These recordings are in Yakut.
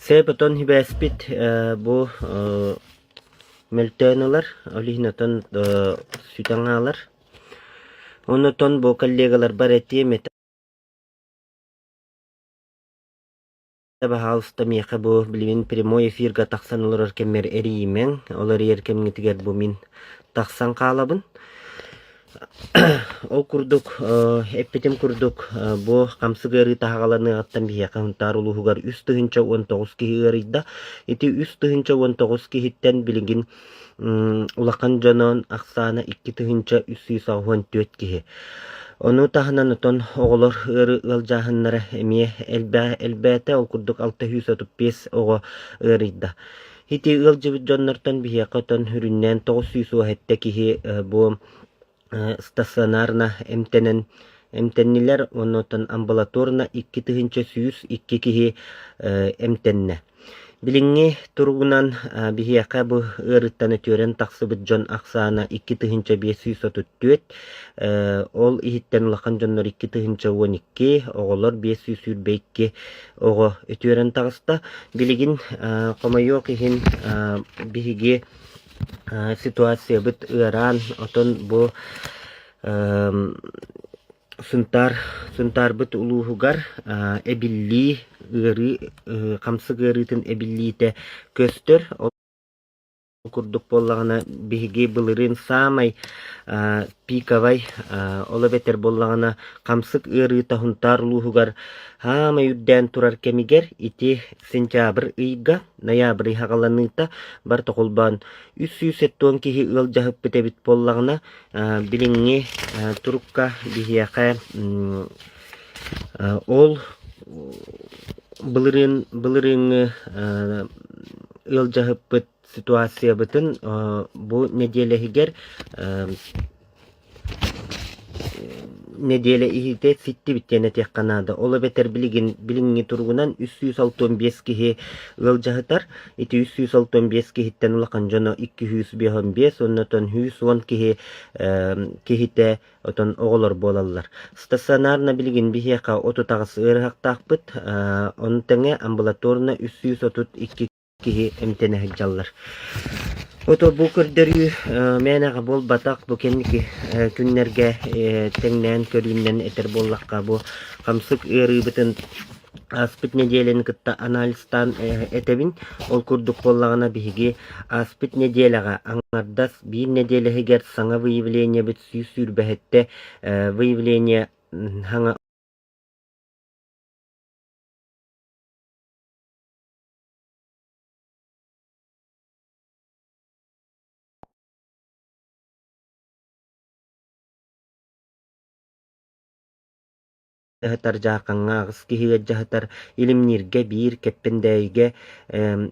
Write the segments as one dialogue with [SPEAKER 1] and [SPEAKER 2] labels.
[SPEAKER 1] Сөп отон сибээспит бу мөлтөөн ылар, ол иһин отон сүтэн хаалар. Оннотон бу коллегаларбар этиэм этэ баһаалыста миэхэ бу билигин прямой эфирга тахсан олорор кэммэр эрийимэҥ, ол эрийэр кэмҥитигэр бу мин тахсан хаалабын. Ол курдук, эппитим курдук, бу хамсык ыарыы таһаҕаланыаҕыттан биһиэхэ Сунтаар улууһугар 3 019 киһи ыарыйда. Ити 3 019 киһиттэн билигин улахан дьонун ахсаана 2384 киһи. Ону таһынан отон оҕолор ыары ыалдьааһыннара эмиэ элбээтэ, ол курдук 635 оҕо ыарыйда. Ити ыалдьыбыт дьоннортон биһиэхэ отон үрүннээн 917 киһи бу стационарно эмтэнэн эмтэннилэр уонна оттон амбулаторно 2102 киһи эмтэннэ. Билиҥҥи туругунан биһиэхэ бу ыарыыттан үтүөрэн тахсыбыт дьон ахсаана 2534, ол иһиттэн улахан дьоннор 2012, оҕолор 522 оҕо үтүөрэн таҕыста. Билигин хомойуох иһин биһиги ситуациябыт ыараан, отон бу Сунтаар Сунтаарбыт улууһугар эбиллии ыарыы хамсык ыарыытын эбиллиитэ көстөр. Ол курдук буоллаҕына биһиги былырыын саамай пиковай ол эбэтэр буоллаҕына хамсык ыарыыта Сунтаар улууһугар саамай үрдээн турар кэмигэр ити сентябрь ыйга ноябрь ый саҕаланыыта барыта холбоон 370 киһи ыалдьаһыппыт эбит буоллаҕына билиҥҥи турукка биһиэхэ ол былырыын былырыыҥҥы ыалдьаһыппыт ситуациябытын бу нэдиэлэ иһигэр нэдиэлэ иһитэ ситтибит диэн этиэххэ наада. Ол эбэтэр билигин билиҥҥи туругунан 365 киһи ыалдьаһытар. Ити 365 киһиттэн улахан дьоно 255 уонна отон 110 киһи киһитэ отон оҕолор буолаллар. Стационарно билигин биһиэхэ 38 ыарыһахтаахпыт, ону тэҥэ амбулаторно 332 киһи эмтэнэ сылдьаллар. Ото бу көрдөрүү мээнэҕэ буолбатах, бу кэнники күннэргэ тэҥнээн көрүүннэн этэр буоллахха, бу хамсык ыарыыбытын ааспыт нэдиэлэни кытта анализтаан этэбин. Ол курдук буоллаҕына биһиги ааспыт нэдиэлэҕэ аҥардас биир нэдиэлэ иһигэр саҥа выявлениебыт 127 выявление саҥа Ыһытар Дьаархаҥҥа аҕыс киһи ыалдьаһытар, Илимнииргэ биир, Кэппэндээйигэ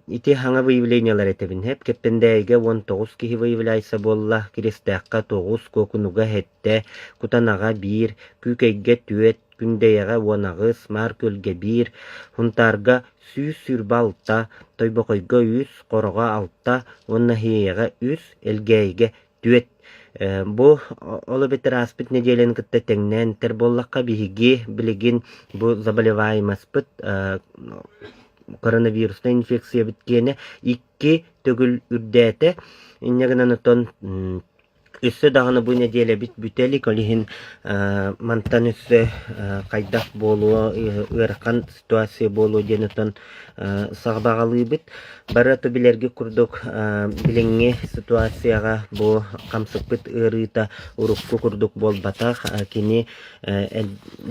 [SPEAKER 1] ити хаҥа выявлениелар этэбин һэп Кэппэндээйигэ 19 киһи выявляйса буолла, Киристээххэ тоҕус, Куокунуга сэттэ, Кутанаҕа биир, Күүкэйгэ түөрт, Күндэйэҕэ 18, Маар Күөлгэ биир, Һунтаарга 126, Тойбохойго үс, Хороҕо алта уонна Иэйэҕэ үс, Элгээйигэ түөрт. Бу ол эбэтэр ааспыт нэдиэлэни кытта тэҥнээн этэр буоллахха, биһиги билигин бу заболеваемостьпыт коронавируснай инфекциябыт киэнэ икки төгүл үрдээтэ. Инньэ гынан оттон Өссө даҕаны бу нэдиэлэбит бүтэ илик, ол иһин мантан өссө хайдах буолуо, ыарахан ситуация буолуо диэн отон саҕабаҕалыыбыт. Бары аты билэргит курдук билиҥҥи ситуацияҕа бу хамсыкпыт ыарыыта урукку курдук буолбатах. Кини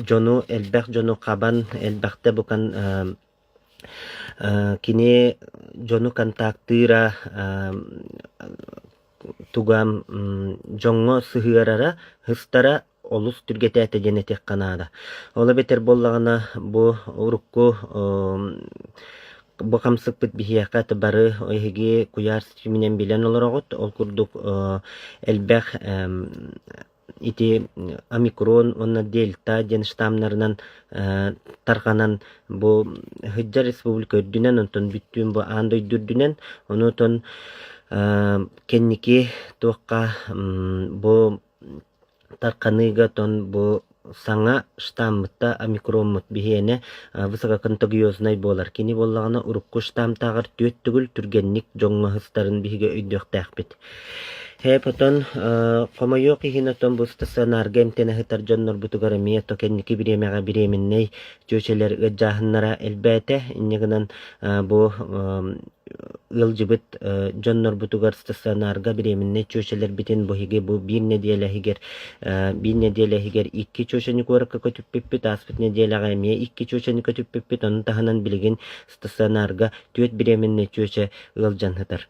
[SPEAKER 1] дьону элбэх дьону хабан, элбэхтэ букан Кини дьону контактыыра туга дьоҥҥо сыһыарара, сыстара олус түргэтээтэ диэн этиэххэ наада. Ол эбэтэр буоллаҕына бу урукку бу хамсыкпыт биһиэхэ бары эһиги куйаар ситиминэн билэн олороҕут. Ол курдук элбэх ити омикрон уонна дельта диэн штаммнарынан тарҕанан бу сылдьар республика үрдүнэн онтон бүттүүн бу аан дойду үрдүнэн онутон кэнники туохха бу тарханыыга отон бу саҥа штаммыта омикроммут биһиэнэ высококонтагиознай буолар. Кини буоллаҕына урукку штаммтааҕар түөрт төгүл түргэнник дьоҥҥо сыстарын биһиги өйдүөхтээхпит. Һээп отон хомойуох иһин отон бу стационарга эмтэнэ сытар дьоннорбутугар эмиэ то кэнники бириэмэҕэ бириэмэннэй чүөчэлэр ыалдьааһыннара элбээтэ. Инньэ гынан бу ыалдьыбыт дьоннорбутугар стационарга бириэмэннэй чүөчэлэрбитин бу иһиги бу биир нэдиэлэ иһигэр биир нэдиэлэ иһигэр икки чүөчэни куоракка көтүппүппүт, ааспыт нэдиэлэҕэ эмиэ икки чүөчэни көтүппүппүт, ону таһынан билигин стационарга түөрт бириэмэннэй чүөчэ ыалдьан сытар.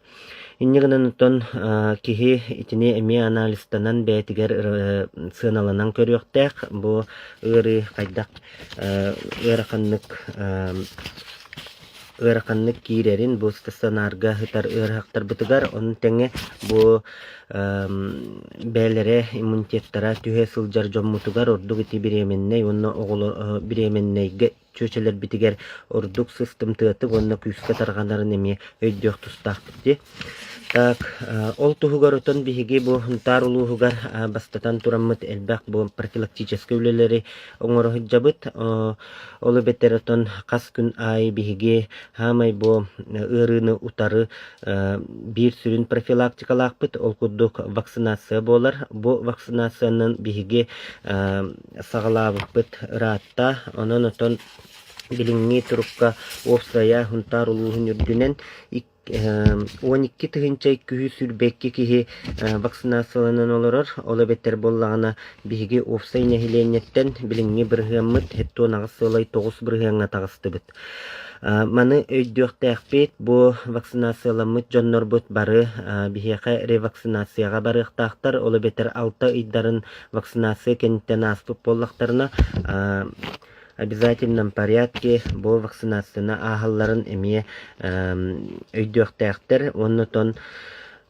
[SPEAKER 1] Инньэ гынан оттон киһи итини эмиэ анализтанан бэйэтигэр сыаналанан көрүөхтээх. Бу ыарыы хайдах ыараханнык ыараханнык киирэрин бу стационарга сытар ыарыһахтарбытыгар, ону тэҥэ бу бэйэлэрэ иммунитеттара түһэ сылдьар дьоммутугар ордук ити бириэмэннэй уонна оҕолор бириэмэннэйгэ чүөчэлэрбитигэр ордук сыстымтыатык уонна күүскэ тарҕанарын эмиэ өйдүөх тустаахпыт дии. Так, ол туһугар отон биһиги бу Сунтаар улууһугар бастатан тураммыт элбэх бу профилактическай үлэлэри оҥоро сылдьабыт. Ол эбэтэр отон хас күн аайы биһиги хаамай бу ыарыыны утары биир сүрүн профилактикалаахпыт, ол курдук вакцинация буолар. Бу вакцинациянан биһиги саҕалаабыппыт ыраатта. Онон отон билиҥҥи турукка уопсайа Сунтаар улууһун үрдүнэн 12 222 киһи вакцинацияланан олорор. Ол эбэтэр буоллаҕына, биһиги уопсай нэһилиэнньэттэн билиҥҥи бырыһыаммыт 78,9 бырыһыаҥҥа таҕыстыбыт. Маны өйдүөхтээхпит, бу вакцинацияламмыт дьоннорбут бары биһиэхэ ревакцинацияҕа барыахтаахтар, ол эбэтэр алта ыйдарын вакцинация кэнниттэн ааспыт буоллахтарына, обязательном порядке бу вакцинацияны ааһалларын эмиэ өйдүөхтээхтэр уонна оттон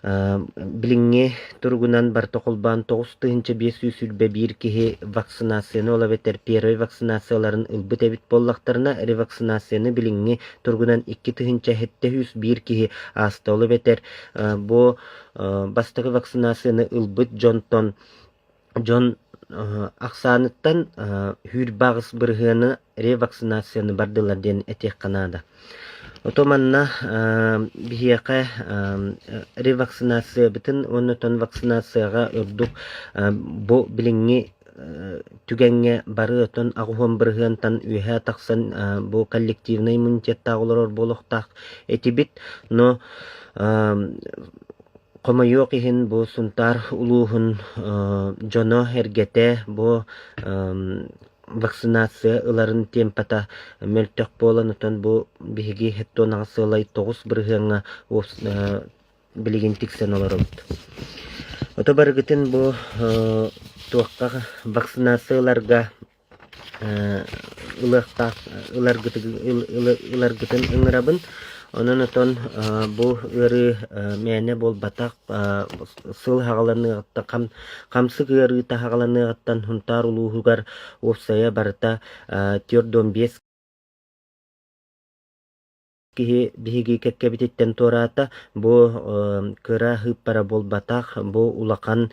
[SPEAKER 1] Билиҥҥи туругунан барыта холбоон 9521 киһи вакцинацияны, ол эбэтэр первай вакцинацияларын ылбыт эбит буоллахтарына, ревакцинацияны билиҥҥи туругунан 2701 киһи ааста. Ол эбэтэр бу бастакы вакцинацияны ылбыт дьонтон дьон ахсааныттан 28 бырыһыаны ревакцинацияны бардылар диэн этиэххэ наада. Ото манна биһиэхэ ревакцинациябытын уонна оттон вакцинацияҕа ордук бу билиҥҥи түгэҥҥэ бары отон 80 бырыһыантан үөһэ тахсан бу коллективнай иммунитеттаах олорор буолуохтаах этибит. Но Хомойуох иһин, бу Сунтаар улууһун дьоно-сэргэтэ бу вакцинация ыларын темпата мөлтөх буолан, оттон бу биһиги 78,9 бырыһыаҥҥа билигин тиксэн олоробут. Ото барыгытын бу туохха вакцинация ыларга ылыахтаах ыларгытын ыҥырабын. Онон отон бу ыарыы мээнэ буолбатах сыл хаҕаланыаҕыттан хамсык ыарыыта хаҕаланыаҕыттан Сунтаар улууһугар уопсайа барыта 45 Киһи биһиги кэккэбититтэн туораата. Бу кыра сыыппара буолбатах, бу улахан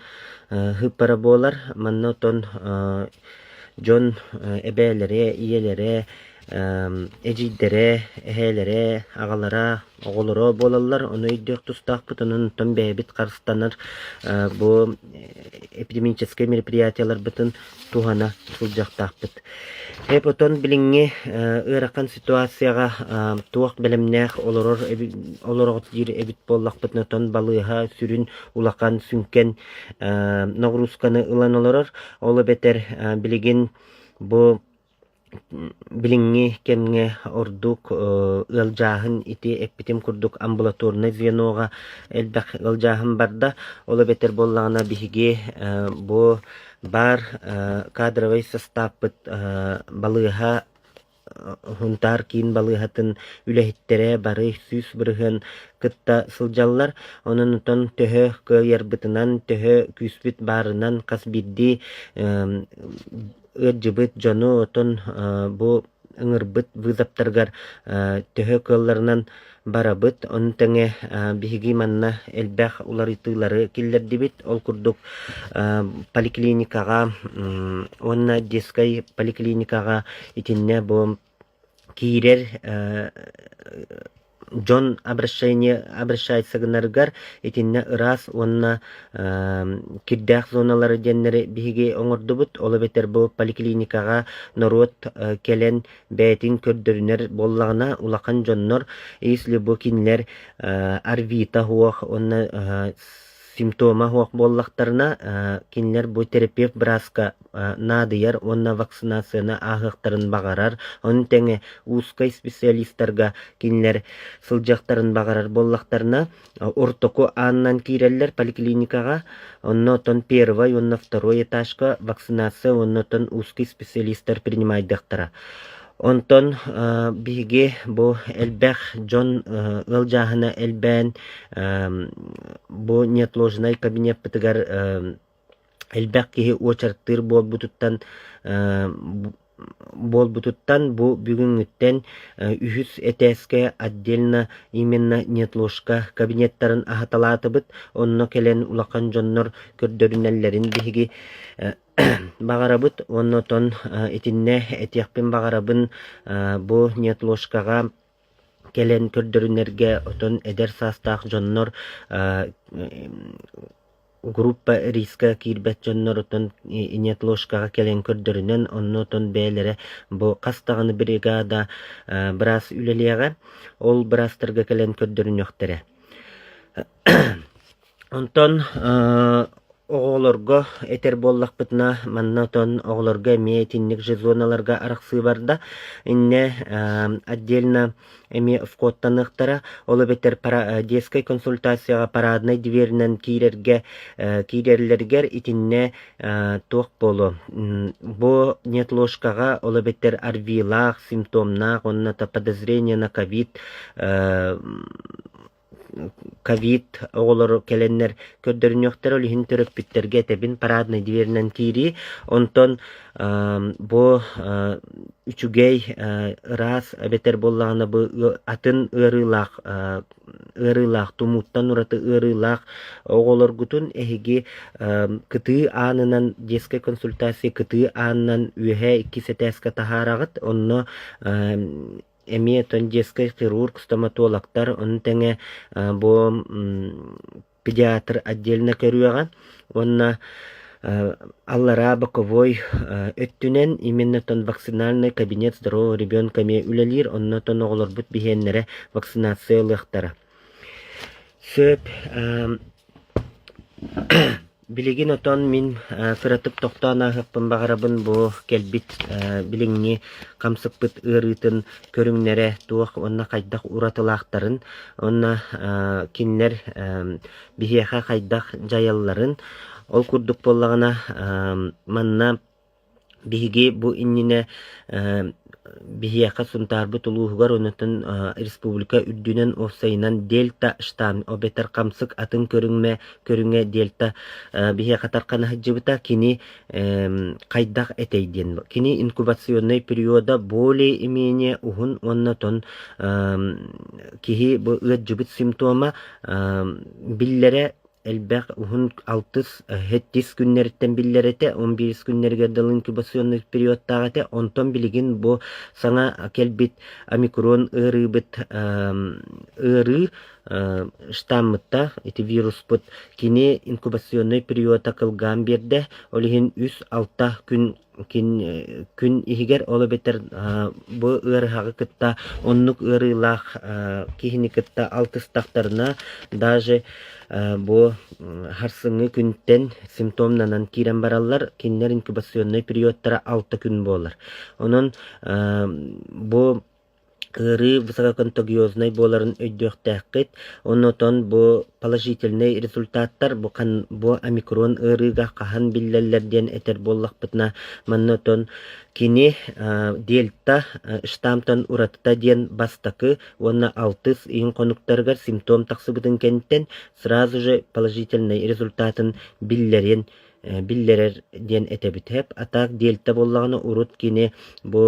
[SPEAKER 1] сыыппара буолар. Манна оттон дьон эбээлэрэ, ийэлэрэ, эдьиийдэрэ, эһээлэрэ, аҕалара, оҕолоро буолаллар. Ону өйдүөх тустаахпыт. Онон оттон бэйэбит харыстанар бу эпидемическэй мероприятиеларбытын туһана сылдьыахтаахпыт. Эп отон билиҥҥи ыарахан ситуацияҕа туох бэлэмнээх олорор олороҕут диир эбит буоллахпытына, отон балыыһа сүрүн улахан сүҥкэн ноҕуруусканы ылан олорор. Ол эбэтэр билигин бу Билиҥҥи кэмҥэ ордук ыалдьааһын ити эппитим курдук амбулаторнай звеноҕа элбэх ыалдьааһын барда. Ол эбэтэр буоллаҕына биһиги бу баар кадровай састааппыт балыыһа Сунтаар киин балыыһатын үлэһиттэрэ бары 100% кытта сылдьаллар. Онон оттон төһө кыайарбытынан, төһө күүспүт баарынан хас биирдии ыалдьыбыт дьону отон бу ыҥырбыт вызовтарыгар төһө кыалларынан барабыт. Ону тэҥэ биһиги манна элбэх уларытыылары киллэрдибит. Ол курдук поликлиникаҕа уонна детскай поликлиникаҕа итиннэ бу киирэр дьон обращение обращается гынарыгар итиннэ ыраас уонна кирдээх зоналары диэннэри биһиги оҥордубут. Ол эбэтэр бу поликлиникаҕа норуот кэлэн бэйэтин көрдөрүнэр буоллаҕына, улахан дьоннор если бу кинилэр ОРВИта суох уонна симптома суох буоллахтарына, кинилэр бу терапевт бырааска наадыйар уонна вакцинацияны ааһыахтарын баҕарар. Ону тэҥэ узкай специалистарга кинилэр сылдьыахтарын баҕарар буоллахтарына, ортоку аанынан киирэллэр поликлиникаҕа. Онно оттон первый уонна второй этажка вакцинация уонна оттон узкий специалистар принимайдыахтара. Онтон биһиги бу элбэх дьон ыалдьааһына элбээн бу неотложнай кабинеппытыгар элбэх киһи уочараттыыр буолбутуттан буолбутуттан бу бүгүҥҥүттэн үһүс этээскэ отдельно именно неотложка кабинеттарын аһаталаатыбыт. Онно кэлэн улахан дьоннор көрдөрүнэллэрин биһиги баҕарабыт. Уонна оттон итиннэ этиэхпин баҕарабын бу неотложкаҕа кэлэн көрдөрүнэргэ отон эдэр саастаах дьоннор группа риска киирбэт дьоннор отон неотложкаҕа кэлэн көрдөрүнэн онно отон бэйэлэрэ бу хас даҕаны бригада быраас үлэлиэҕэ ол быраастарга кэлэн көрдөрүнүөхтэрэ. Онтон оҕолорго этэр буоллахпытына, манна отон оҕолорго эмиэ итинник же зоналарга арахсыы барда. Иннэ отдельно эмиэ входтаныахтара. Ол эбэтэр детскай консультацияҕа параднай дверинэн киирэргэ киирэллэригэр итиннэ туох буолуо бу неотложкаҕа ол эбэтэр ОРВИлаах, симптомнаах уонна подозрение на ковид ковид оҕолору кэлэннэр көрдөрүнүөхтэрэ, ол иһин төрөппүттэргэ этэбин параднай дверинэн киирии. Онтон бу үчүгэй ыраас эбэтэр буоллаҕына бу атын ыарыылаах ыарыылаах тумууттан ураты ыарыылаах оҕолоргутун эһиги кытыы аанынан детскай консультация кытыы аанынан үөһээ иккис этээскэ таһаараҕыт. Онно эмиэ оттон детскай хирург, стоматологтар, ону тэҥэ бу педиатр отдельно көрүөҕэ уонна аллараа боковой өттүнэн именно оттон вакцинальный кабинет здорового ребенка эмиэ үлэлиир, онно оттон оҕолорбут биһиэннэрэ вакцинация ылыахтара. Сөп. Билигин отон мин кыратык тохтоон ааһыахпын баҕарабын бу кэлбит билиҥҥи хамсыкпыт ыарыытын көрүҥнэрэ туох уонна хайдах уратылаахтарын уонна кинилэр биһиэхэ хайдах дьайалларын. Ол курдук буоллаҕына манна Биһиги бу иннинэ биһиэхэ Сунтаарбыт улууһугар онтон республика үрдүнэн уопсайынан дельта штамм эбэтэр хамсык атын көрүҥмэ көрүҥэ дельта биһиэхэ тархана сылдьыбыта. Кини хайдах этэй диэн. Кини инкубационнай периода более-менее уһун уонна тон киһи бу ыалдьыбыт симптома биллэрэ элбэх уһун алтыс, сэттис күннэриттэн биллэр этэ, 11 күннэригэр дылы инкубационный периодтаах этэ. Онтон билигин бу саҥа кэлбит омикрон ыарыыбыт ыарыы штаммыттаах ити вируспут кини инкубационный периода кылгаан биэрдэ. Ол иһин 3-6 күн күн иһигэр ол эбэтэр бу ыарыһаҕы кытта оннук ыарыылаах киһини кытта алтыстахтарына даже бу харсыҥҥы күнтэн симптомнанан киирэн бараллар кинилэр инкубационнай периодтара 6 күн буолар онон бу Ыарыы высококонтагиознай буоларын өйдүөхтээххит. Оннотон бу положительнай результаттар бу бу омикрон ыарыыга хаһан биллэллэр диэн этэр буоллахпытына, манна отон кини дельта штаммтан уратыта диэн бастакы уонна алтыс ыйын хонуктарыгар симптом тахсыбытын кэнниттэн сразу же положительнай результатын биллэриэн. биллэрэр диэн этэбит һэп. А так дельта буоллаҕына урут кини бу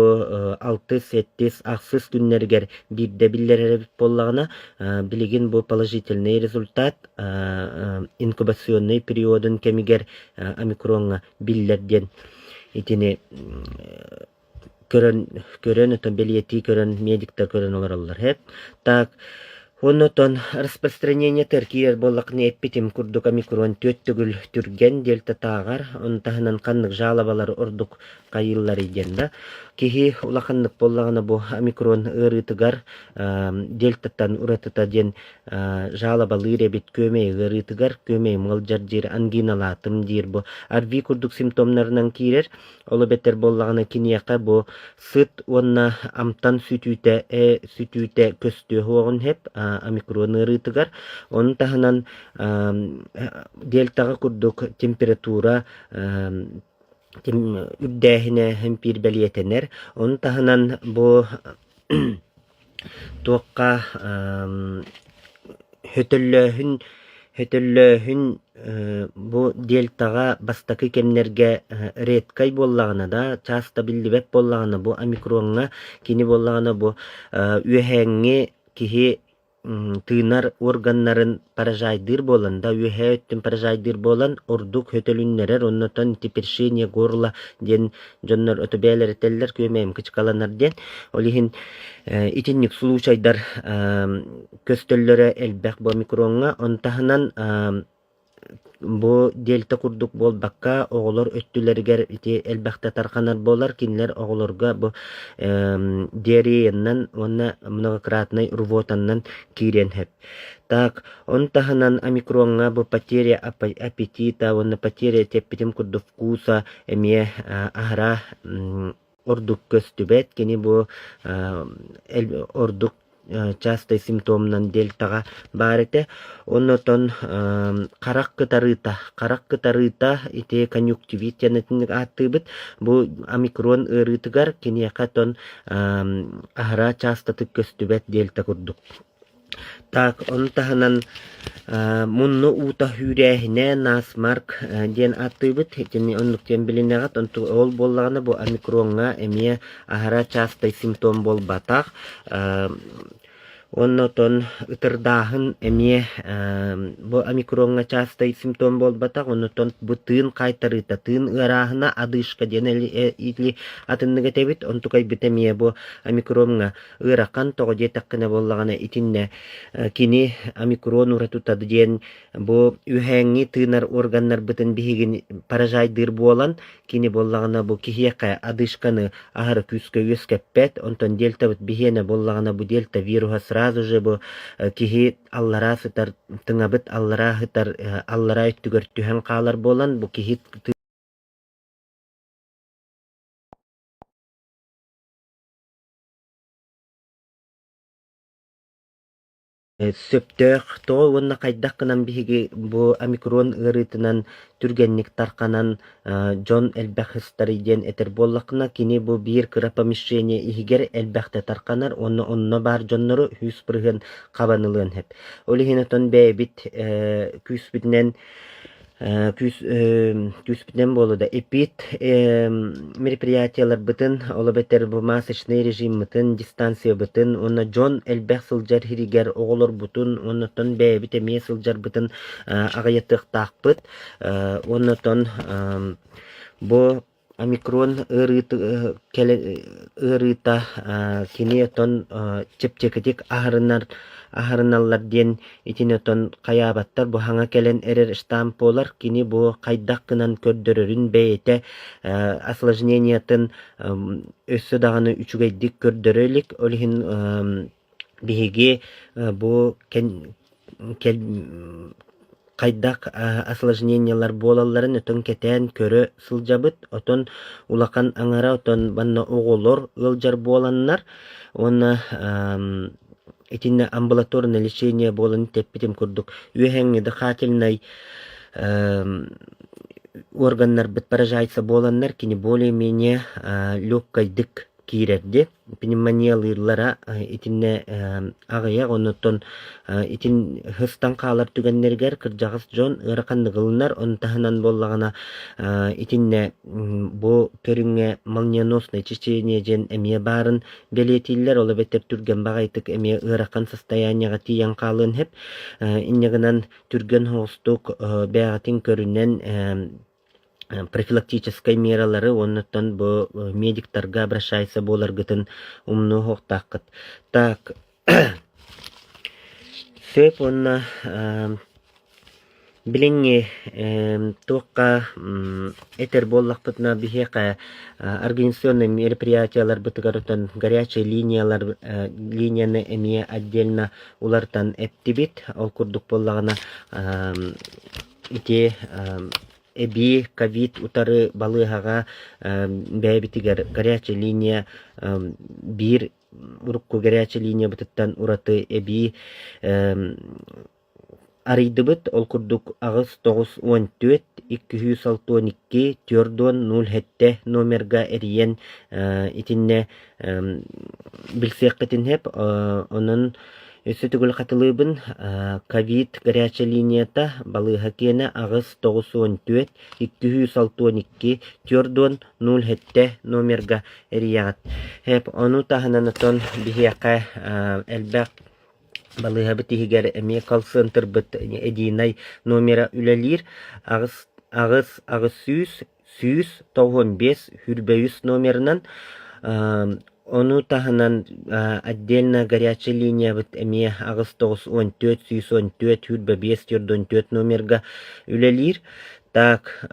[SPEAKER 1] алтыс, сэттис, ахсыс күннэригэр биирдэ биллэрэр эбит буоллаҕына, билигин бу положительный результат инкубационный периодун кэмигэр омикроҥҥа биллэр диэн итини көрөн көрөн отон бэлиэтии көрөн медиктар көрөн олороллор һэп. Так оннотон распространениетыгар киирэр буоллаххына эппитим курдук омикрон түөрт төгүл түргэн дельтатааҕар ону таһынан ханнык жалобалар ордук хайыылларый диэн да киһи улаханнык буоллаҕына бу омикрон ыарыытыгар дельтаттан уратыта диэн жалобалыыр эбит күөмэй ыарыытыгар күөмэй ыалдьар диир ангиналаатым диир бу ОРВИ курдук симптомнарынан киирэр Ол эбэтэр буоллаҕына киниэхэ бу сыт уонна амтан сүтүүтэ сүтүүтэ көстүө суоҕун сөп омикрон ыарыытыгар. Ону таһынан дельтаҕа курдук температура үрдээһинэ эмпиир бэлиэтэнэр. Ону таһынан бу Туохха хөтөллөөһүн хөтөллөөһүн бу дельтаҕа бастакы кэмнэргэ редкай буоллаҕына да, чааста биллибэт буоллаҕына бу омикроҥҥа кини буоллаҕына бу үөһээҥҥи киһи тыынар органнарын поражайдыыр буолан да, үөһээ өттүн поражайдыыр буолан ордук хөтөлүннэрэр оннотон ити першение горла диэн дьоннор ото бэйэлэр этэллэр күөмэйим кычкаланар диэн. Ол иһин итинник случайдар көстөллөрө элбэх бу омикроҥҥа. Он таһынан бу дельта курдук буолбакка оҕолор өттүлэригэр ити элбэхтэ тарҕанар буолар. Кинилэр оҕолорго бу диареянан уонна многократнай рвотаннан киириэн сөп. Так, он таһынан омикроҥҥа бу потеря аппетита уонна потеря тэппитим курдук вкуса эмиэ аһара ордук көстүбэт. Кини бу ордук частай симптомунан дельтаҕа баар этэ. Оннотон харах кытарыыта, харах кытарыыта ити конъюнктивит диэн итинник ааттыыбыт. Бу омикрон ыарыытыгар киниэхэ тон аһара частатык көстүбэт дельта курдук. Так, ону таһынан мунну уута үүрээһинэ, насморк диэн ааттыыбыт. Итини оннук диэн билинэҕит. Онту ол буоллаҕына бу омикроҥҥа эмиэ аһара чаастай симптом буолбатах. Уонна оттон ытырдааһын эмиэ бу омикроҥҥа чаастай симптом буолбатах. Оннуттан бу тыын хаайтарыыта, тыын ыарааһына одышка диэн или атыннык этэбит. Онтукайбыт эмиэ бу омикроҥҥа Ыарахан тоҕо диэтэххинэ буоллаҕына итиннэ кини омикрон уратыта диэн бу үөһээҥҥи тыынар органнарбытын биһигин поражайдыыр буолан кини буоллаҕына бу киһиэхэ одышканы аһары күүскэ үөскэппэт онтон дельтабыт биһиэнэ буоллаҕына бу дельта вируһа сразу же бу киһи аллараа сытар тыҥабыт аллараа сытар аллараа өттүгэр түһэн хаалар буолан бу киһи Сөптөөх тоҕо уонна хайдах гынан биһиги бу омикрон ыарыытынан түргэнник тарҕанан дьон элбэх ыстарый диэн этэр буоллаххына, кини бу биир кыра помещение иһигэр элбэхтэ тарҕанар уонна онно баар дьоннору 100% хабан ылыан сөп. Ол иһин отон бэйэбит күүспүтүнэн күүс күүспүтүнэн буолуо да эпид мероприятиеларбытын, ол эбэтэр бу масочный режиммытын, дистанциябытын уонна дьон элбэх сылдьар сиригэр оҕолорбутун уонна оттон бэйэбит эмиэ сылдьарбытын аҕыйатыахтаахпыт. Уонна оттон бу Омикрон ыарыыта кини отон чэпчэкитик аһарынар аһарыналлар диэн итини отон хайаабаттар бу хаҥа кэлэн эрэр штамп буолар кини бу хайдах гынан көрдөрөрүн бэйэтэ осложнениетын өссө даҕаны үчүгэйдик көрдөрө илик ол иһин биһиги бу хайдах осложнениелар буолалларын өтөн кэтээн көрө сылдьабыт. Отон улахан аҥара отон манна оҕолор ыалдьар буоланнар уонна итиннэ амбулаторное лечение буолан тэппитим курдук үөһээҥҥи дыхательнай органнарбыт поражается буоланнар кини более-менее легкайдык. киирэрди. Пневмониялыыллара итиннэ аҕыйах, оннуттан итин һыстан хаалар түгэннэригэр кырдьаҕас дьон ыараханнык ылынар, ону таһынан буоллаҕына итиннэ бу көрүҥҥэ молниеноснай течение диэн эмиэ баарын бэлиэтииллэр, ол эбэтэр түргэн баҕайытык эмиэ ыарахан состояниеҕа тиийэн хаалыан сөп. Инньэ гынан түргэн соҕустук бэйэҕитин көрүнэн профилактическай мералары уоннаттан бу медиктарга обращайся буоларгытын умнуохтааххыт. Так, сөп уонна билиҥҥи туохха этэр буоллахпытына биһиэхэ организационнай мероприятиеларбытыгар отон горячая линиялар линияны эмиэ отдельно уларытан эптибит. Ол курдук буоллаҕына ити эбии ковид утары балыыһаҕа бэйэбитигэр горячая линия биир урукку горячая линиябытыттан ураты эбии арыйдыбыт. Ол курдук 8 94 262 40 07 номерга эрийэн итиннэ билсиэххитин сөп. Онон өссө төгүл хатылыыбын. Ковид горячая линията балыыһа киэнэ 8 94 262 40 07 номерга эрийэҕит. Ону таһынан отон биһиэхэ элбэх балыыһабыт иһигэр эмиэ колл-центрбыт единай номера үлэлиир. 8 8 800 195 23 номерынан ону таһынан отдельно горячая линиябыт эмиэ 8 94 114 25 44 номерга үлэлиир. Так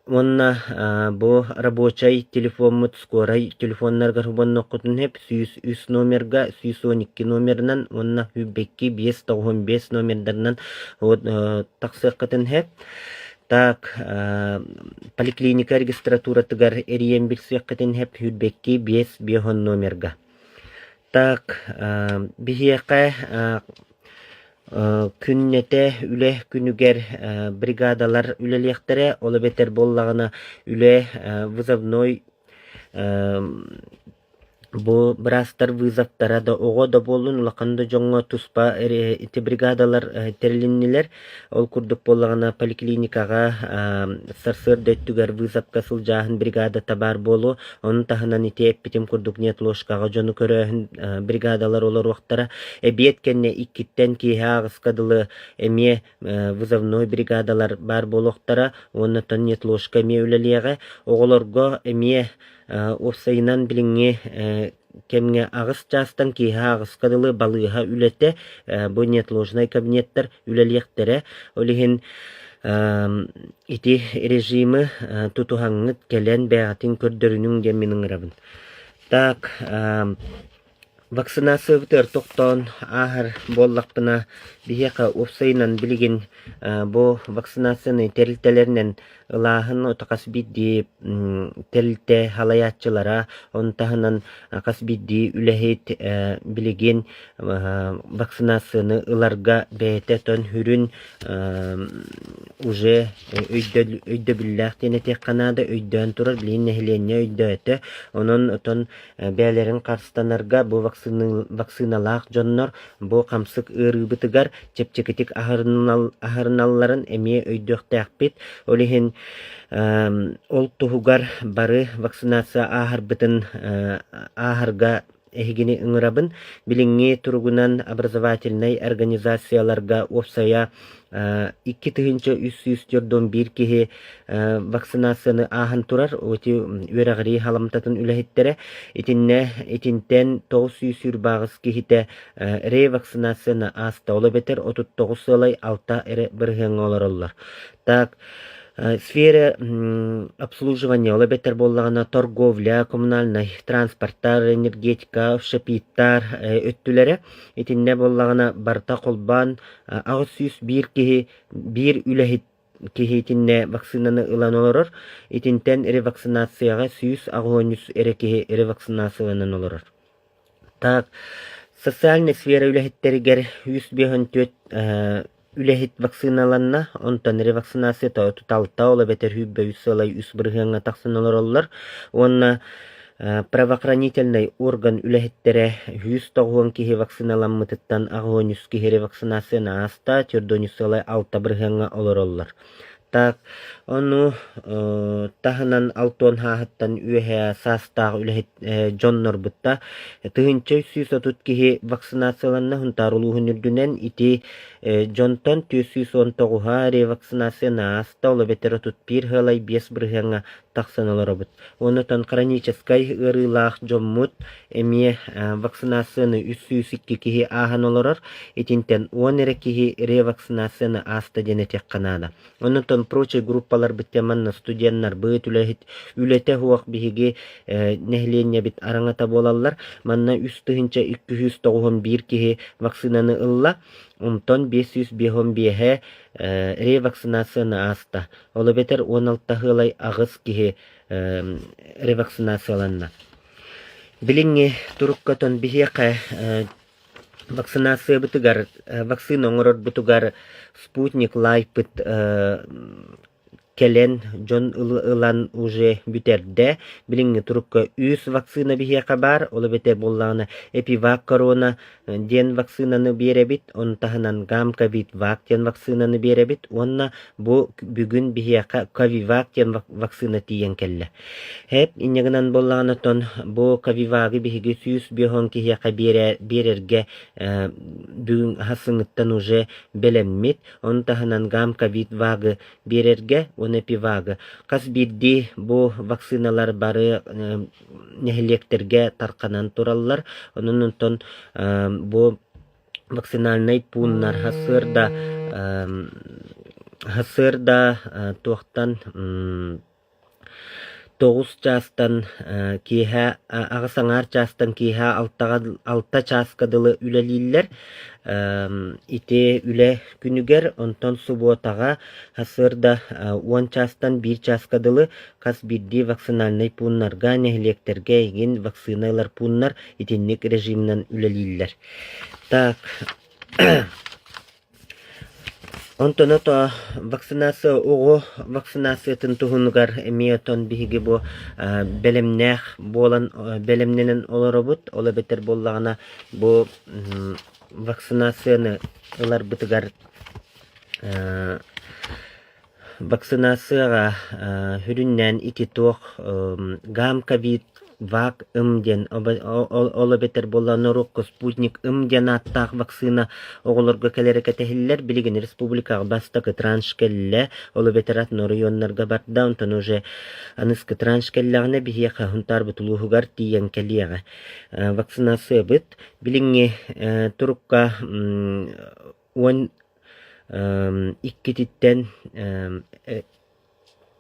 [SPEAKER 1] уонна бу рабочай телефоммут скорай телефоннарыгар холбонноххутун сөп 103 номерга 112 номерынан уонна 22 595 номердарынан тахсыаххытын сөп. Так, поликлиника регистратуратыгар эрийэн билсиэххитин сөп 22 5 50 номерга. Так, биһиэхэ күннэтэ үлэ күнүгэр бригадалар үлэлиэхтэрэ, ол эбэтэр буоллаҕына үлэ вызовной Бу быраастар вызовтара да оҕо да буоллун, улахан да дьоҥҥо туспа ити бригадалар тэрилиннилэр. Ол курдук буоллаҕына поликлиникаҕа сарсыарда өттүгэр вызовка сылдьааһын бригадата баар буолуо. Ону таһынан ити эппитим курдук неотложкаҕа дьону көрөөһүн бригадалар олоруохтара. Эбиэт кэннэ иккиттэн киэһэ аҕыска дылы эмиэ вызовной бригадалар баар буолуохтара уонна оттон неотложка эмиэ үлэлиэҕэ. Оҕолорго эмиэ Уопсайынан билиҥҥи кэмҥэ аҕыс чаастан киэһэ аҕыска дылы балыыһа үлэтэ, бу неотложнай кабинеттар үлэлиэхтэрэ. Ол иһин ити режимы тутуһаҥҥыт кэлэн бэйэҕитин көрдөрүнүҥ диэн мин ыҥырабын. Так, Вакцинациябытыгар тохтоон ааһар буоллахпына, биһиэхэ уопсайынан билигин бу вакцинацияны тэрилтэлэринэн ылааһын хас биирдии тэрилтэ салайааччылара, ону таһынан хас биирдии үлэһит билигин вакцинацияны ыларга бэйэтэ тон сүрүн уже өйдөбүллээх диэн этиэххэ наада, өйдөөн турар, билигин нэһилиэнньэ өйдөөтө. Онон отон бэйэлэрин харыстанарга бу вакциналаах дьоннор бу хамсык ыарыыбытыгар чэпчэкитик аһарыналларын эмиэ өйдүөхтээхпит. Ол иһин ол туһугар бары вакцинация ааһарбытын ааһарга эһигини ыҥырабын. Билиҥҥи туругунан образовательнай организацияларга уопсайа 2341 киһи вакцинацияны ааһан турар ити үөрэҕирии халамтатын үлэһиттэрэ. Итиннэ итинтэн 928 киһитэ ревакцинацияны ааста, ол эбэтэр 39,6 эрэ бырыһыаҥҥа олороллор. Так, сфера обслуживания, ол эбэтэр буоллаҕына торговля, коммунальнай транспорттар, энергетика, общепиттар өттүлэрэ. Итиннэ буоллаҕына барыта холбоон 801 киһи биир үлэһит киһи итиннэ вакцинаны ылан олорор. Итинтэн ревакцинацияҕа 183 эрэ киһи ревакцинацияланан олорор. Так, социальнай сфера үлэһиттэригэр 154 үлэһит вакциналанна, онтон ревакцинацията 36, ол эбэтэр 23 сыалай үс бырыһыаҥҥа тахсан олороллор. Уонна Правоохранительнай орган үлэһиттэрэ 190 киһи вакциналаммытыттан 83 киһи ревакцинацияны ааста, 4,6 бырыһыаҥҥа олороллор. Так, ону таһынан 60 сааһыттан үөһээ саастаах үлэһит дьоннорбутта 1330 киһи вакцинацияланна Сунтаар улууһун үрдүнэн ити дьонтон 419-а ревакцинацияны ааста, ол эбэтэр 31 сыалай 5 бырыһыаҥҥа тахсан олоробут. Онтон хроническай ыарыылаах дьоммут эмиэ вакцинацияны 302 киһи ааһан олорор. Итинтэн 10 эрэ киһи ревакцинацияны ааста диэн этиэххэ наада. Онтон прочие группаларбыт диэн манна студеннарбыт, үлэһит, үлэтэ суох биһиги нэһилиэнньэбит араҥата буолаллар. Манна 3291 киһи вакцинаны ылла. Онтон 555-э ревакцинацияны ааста. Ол эбэтэр 16 ыалай аҕыс киһи ревакцинацияланна. Билиҥҥи турукка отон биһиэхэ вакцинациябытыгар, вакцина оҥорорбутугар Спутник Лайпыт кэлэн дьон ылан уже бүтэрдэ. Билиҥҥи турукка үс вакцина биһиэхэ баар, ол эбэтэр буоллаҕына Эпивак корона диэн вакцинаны биэрэбит, ону таһынан Гамковид-Вак диэн вакцинаны биэрэбит уонна бу бүгүн биһиэхэ Ковивак диэн вакцина тиийэн кэллэ. Һэп инньэ гынан буоллаҕына оттон бу Ковивагы биһиги 150 киһиэхэ биэрэргэ бүгүн сарсыҥҥыттан уже бэлэммит. Ону таһынан Гамковид-Вагы биэрэргэ уонна Эпивагы. Хас биирдии бу вакциналар бары нэһилиэктэргэ тарханан тураллар. Онон онтон бу вакцинальнай пууннар сарсыарда сарсыарда туохтан 9 чаастан киэһэ аҕыс аҥаар чаастан киэһэ алтаҕа алта чааска дылы үлэлииллэр. Ити үлэ күнүгэр, онтон субуотаҕа сарсыарда 10 чаастан биир чааска дылы Хас биирдии вакцинальнай пууннарга, нэһилиэктэргэ эйигин вакцина ылар пууннар итинник режиминэн үлэлииллэр. Так, онтон ото вакцинация оҕо вакцинациятын туһунугар эмиэ отон биһиги бу бэлэмнээх буолан бэлэмнэнэн олоробут. Ол эбэтэр буоллаҕына бу вакцинацияны ыларбытыгар Вакцинацияҕа сүрүннээн ити туох гамковид вак ым диэн ол эбэтэр буолла норуокка спутник ым диэн ааттаах вакцина оҕолорго кэлэрэ кэтэһиллэр. Билигин республикаҕа бастакы транш кэллэ, ол эбэтэр атын оройуоннарга барда, онтон уже аныскы транш кэллэҕинэ биһиэхэ Сунтаарбыт улууһугар тиийэн кэлиэҕэ. Вакцинациябыт билиҥҥи турукка 12-иккититтэн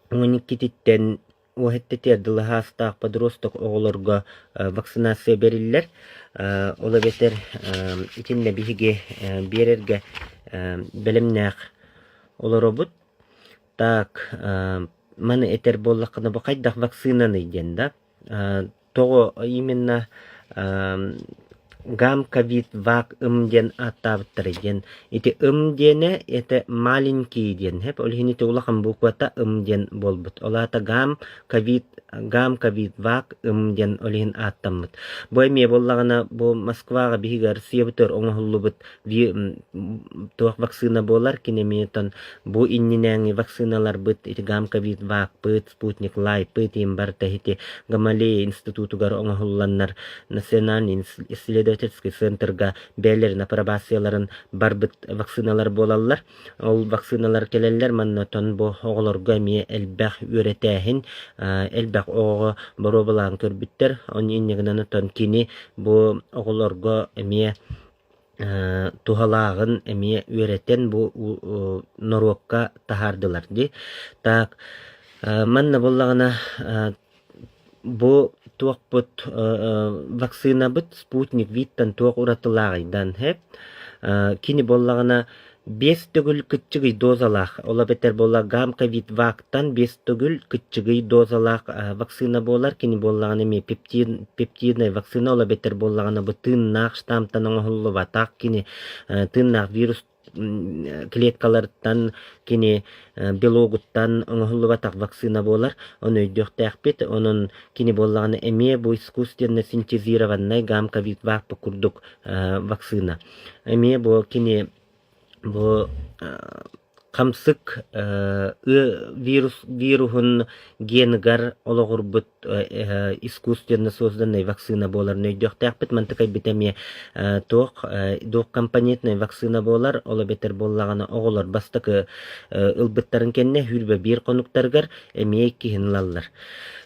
[SPEAKER 1] 12-иккититтэн уоһэттэтиэр дылы саастаах подросток оҕолорго вакцинация бэриллэр. Ол эбэтэр итиннэ биһиги биэрэргэ бэлэмнээх олоробут. Так, маны этэр буоллаххына бу хайдах вакцинаный диэн да? Тоҕо именно гамковид вак ым диэн ааттаабыттарый диэн. Ити ым диэнэ это маленький диэн һэп ол иһин ити улахан буквата ым диэн буолбут. Ол аата гам ковид гам ковид вак ым диэн ол иһин ааттаммыт. Бу эмиэ буоллаҕына бу Москваҕа биһиги Россиябытыгар оҥоһуллубут туох вакцина буолар кини эмиэ оттон бу иннинээҥи вакциналарбыт ити гам ковид вакпыт Спутник Лайпыт иин барыта ити Гамалея институтугар оҥоһулланнар Национальный исследовательский центрга бэйэлэрин апробацияларын барбыт вакциналар буолаллар. Ол вакциналар кэлэллэр манна оттон бу оҕолорго эмиэ элбэх үөрэтээһин, элбэх оҕоҕо боруобалаан көрбүттэр. Оны инньэ гынан оттон кини бу оҕолорго эмиэ туһалааҕын эмиэ үөрэтэн бу норуокка таһаардылар дии. Так, манна буоллаҕына бу туохпут вакцинабыт Спутник V-тан туох уратылааҕый һэп кини буоллаҕына Биэс төгүл кыччыгый дозалаах, ол эбэтэр буолла гамковид-вактан биэс төгүл кыччыгый дозалаах вакцина буолар. Кини буоллаҕына эмиэ пептиднай вакцина, ол эбэтэр буоллаҕына бу тыыннаах штаммтан оҥоһуллубатах. Кини тыыннаах вирус клеткаларыттан кини белогуттан оҥоһуллубатах вакцина буолар. Ону өйдүөхтээхпит. Онон кини буоллаҕына эмиэ бу искусственно синтезированнай гамковид-вакп курдук вакцина. Эмиэ бу кини бу хамсык вирус вируһун геныгар олоҕурбут искусственно созданный вакцина буоларын өйдүөхтээхпит. Мантыкайбыт эмиэ туох двухкомпонентный вакцина буолар. Ол эбэтэр буоллаҕына оҕолор бастакы ылбыттарын кэннэ 21 хонуктарыгар эмиэ иккиһин ылаллар.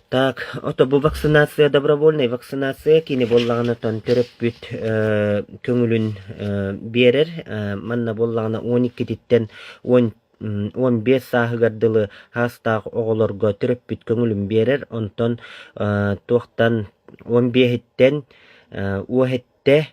[SPEAKER 1] Так, ото бу вакцинация добровольная вакцинация кини буоллаҕына тон төрөппүт көҥүлүн биэрэр. Манна буоллаҕына 12-титтэн 15 сааһыгар дылы саастаах оҕолорго төрөппүт көҥүлүн биэрэр. Онтон туохтан 15-иттэн 17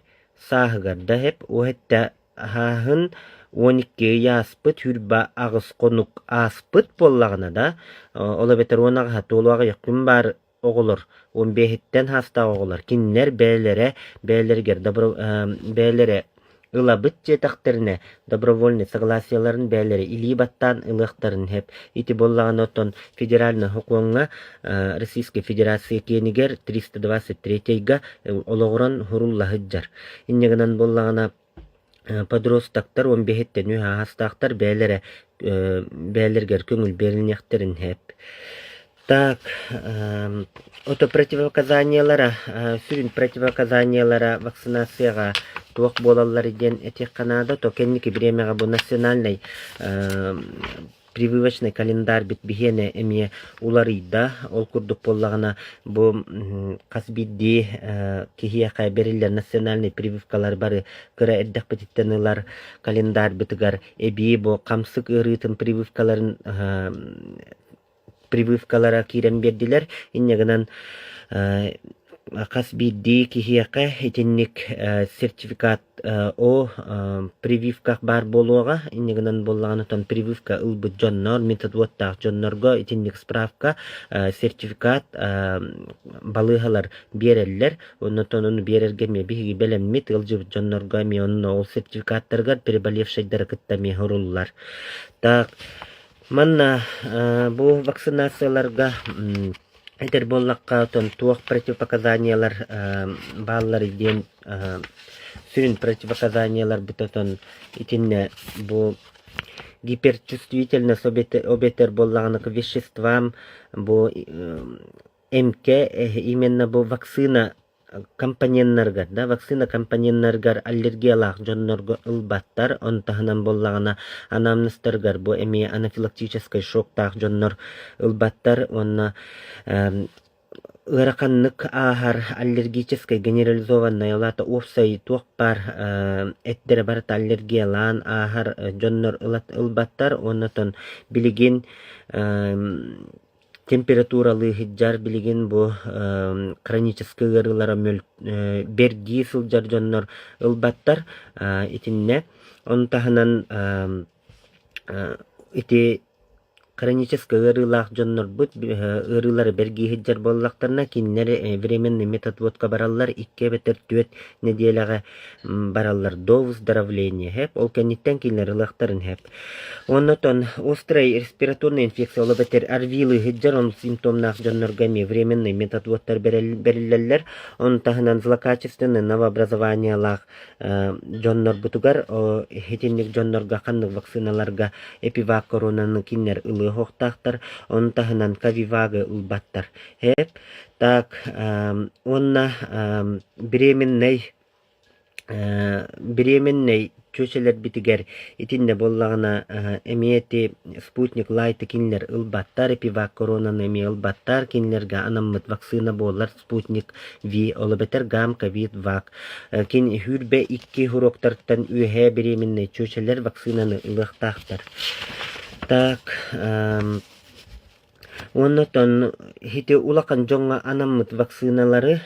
[SPEAKER 1] сааһыгар да эп 17 Аһааһын 12 ый ааспыт, 28 хонук ааспыт буоллаҕына да, ол эбэтэр 18 туолу аҕыйах күн баар оҕолор, 15-иттэн саастаах оҕолор, кинилэр бэйэлэрэ бэйэлэригэр добро бэйэлэрэ ылабыт диэтэхтэринэ, добровольнай согласиеларын бэйэлэрэ илии баттаан ылыахтарын сөп. Ити буоллаҕына оттон федеральнай сокуоҥҥа Российской Федерация киэнигэр 323-га олоҕуран сурулла сылдьар. Инньэ гынан буоллаҕына Подростоктар 15-тэн үс аһастаахтар бэйэлэрэ бэйэлэригэр көҥүл биэриниэхтэрин сөп. Так, ото противопоказаниелара, сүрүн противопоказаниелара вакцинацияҕа туох буолаллар диэн этиэххэ наада, то кэнники бириэмэҕэ бу национальнай прививочный календарь-бит биһиэнэ эмиэ уларыйда. Ол курдук буоллаҕына, бу хас биирдии киһиэхэ бэриллэр национальнай прививкалар бары кыра эрдэхпититтэн ылар календарьбытыгар эбии бу хамсык ыарыытын прививкаларын прививкалара киирэн биэрдилэр. Инньэ гынан хас биирдии киһиэхэ итинник сертификат о прививках баар буолуоҕа. Инньэ гынан буоллаҕына, оттон прививка ылбыт дьоннор, методуоттаах дьоннорго итинник справка, сертификат балыыһалар биэрэллэр. Оннотон ону биэрэргэ эмиэ биһиги бэлэммит, ыалдьыбыт дьоннорго эмиэ онно ол сертификаттарыгар переболевшайдары кытта эмиэ суруллар. Так, манна бу вакцинацияларга этэр буоллахха, оттон туох противопоказаниелар бааллар диэн сүрүн противопоказаниеларбыт отон итиннэ бу гиперчувствительность обетер буоллаҕына к веществам бу эмкэ именно бу вакцина компоненнарыгар да вакцина компоненнарыгар аллергиялаах дьоннорго ылбаттар, ону таһынан буоллаҕына анамнезтарыгар бу эмиэ анафилактическай шоктаах дьоннор ылбаттар уонна ыараханнык ааһар аллергическай генерализованнай, ол аата уопсай туох баар эттэрэ барыта аллергиялаан ааһар дьоннор ылбаттар уонна оттон билигин температуралыы сылдьар билигин бу хроническай ыарыылара бэргии сылдьар дьоннор ылбаттар итиннэ. Ону таһынан ити хроническай ыарыылаах дьоннорбут ыарыылары бэргии сылдьар буоллахтарына, кинилэр временный методводка бараллар, икки эбэтэр түөрт нэдиэлэҕэ бараллар до выздоровления һэп. Ол кэнниттэн кинилэр ылыахтарын һэп. Оннотон острай респираторная инфекция ол эбэтэр ОРВИ-лыы сылдьар оннук симптомнаах дьоннорго эмиэ временный методводтар бэриллэллэр. Ону таһынан злокачественное новообразованиелаах дьоннорбутугар итинник дьоннорго ханнык вакциналарга эпивак коронаны кинилэр ылыа суохтаахтар. Ону таһынан ковивагы ылбаттар. Һэп. Так, уонна беременный Беременнэй чүөчэлэрбитигэр итиннэ буоллаҕына эмиэ ити Спутник Лайты кинилэр ылбаттар, Эпивак коронаны эмиэ ылбаттар, кинилэргэ анаммыт вакцина буолар Спутник V, ол эбэтэр Гам-Ковид Вак. Кин 22 уруоктартан үөһээ беременнэй чүөчэлэр вакцинаны ылыахтаахтар. Так, Уонна оттон ити улахан дьоҥҥо анаммыт вакциналары,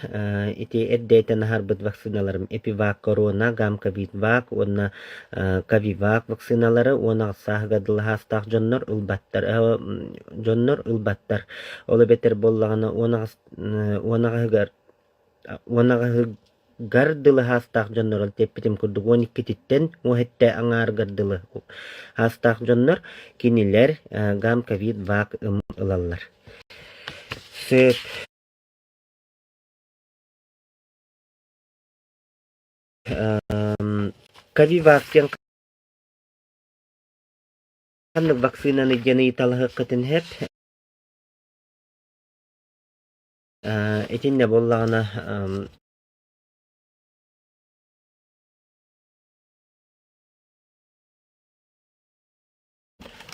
[SPEAKER 1] ити эрдэ этэн аһарбыт вакциналарым Эпивак Корона, Гамковидвак уонна Ковивак вакциналары 18 сааһыгар дылы саастаах дьоннор ылбаттар, дьоннор ылбаттар. Ол эбэтэр буоллаҕына 18 18-ыгар 18. гар дылы саастаах дьоннор ол тиэппитим курдук 12-титтэн уоһэттэ аҥаарыгар дылы саастаах дьоннор кинилэр гам ковид вак ым ылаллар. Сөп. Ковивак диэн ханнык вакцинаны диэн ыйыталаһыаххытын сөп. Итиннэ буоллаҕына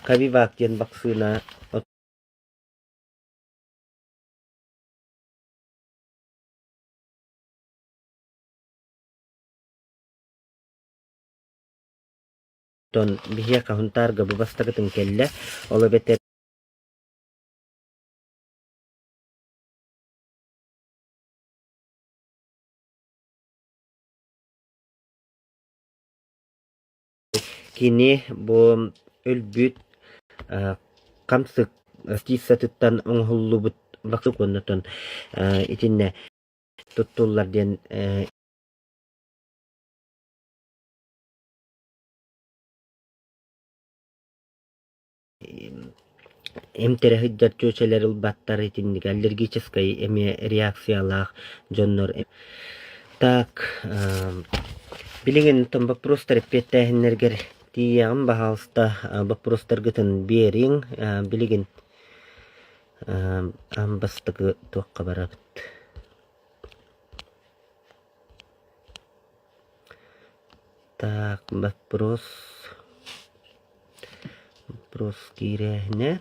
[SPEAKER 1] Ковивак диэн вакцина Оттон биһиэхэ Сунтаарга бу бастакытын кэллэ, ол эбэтэр Кини бу өлбүт хамсык птицатыттан оҥоһуллубут вакцина уонна итиннэ туттуллар диэн Эмтэрэ сылдьар чүөчэлэр ылбаттар итинник аллергическай эмиэ реакциялаах дьоннор Так, билигин оттон боппуруостар эппиэттээһиннэргэр тиийиэҕим, баһаалыста боппуруостаргытын биэриҥ. Билигин аан бастакы туохха барабыт? Так, вопрос вопрос киирээһинэ.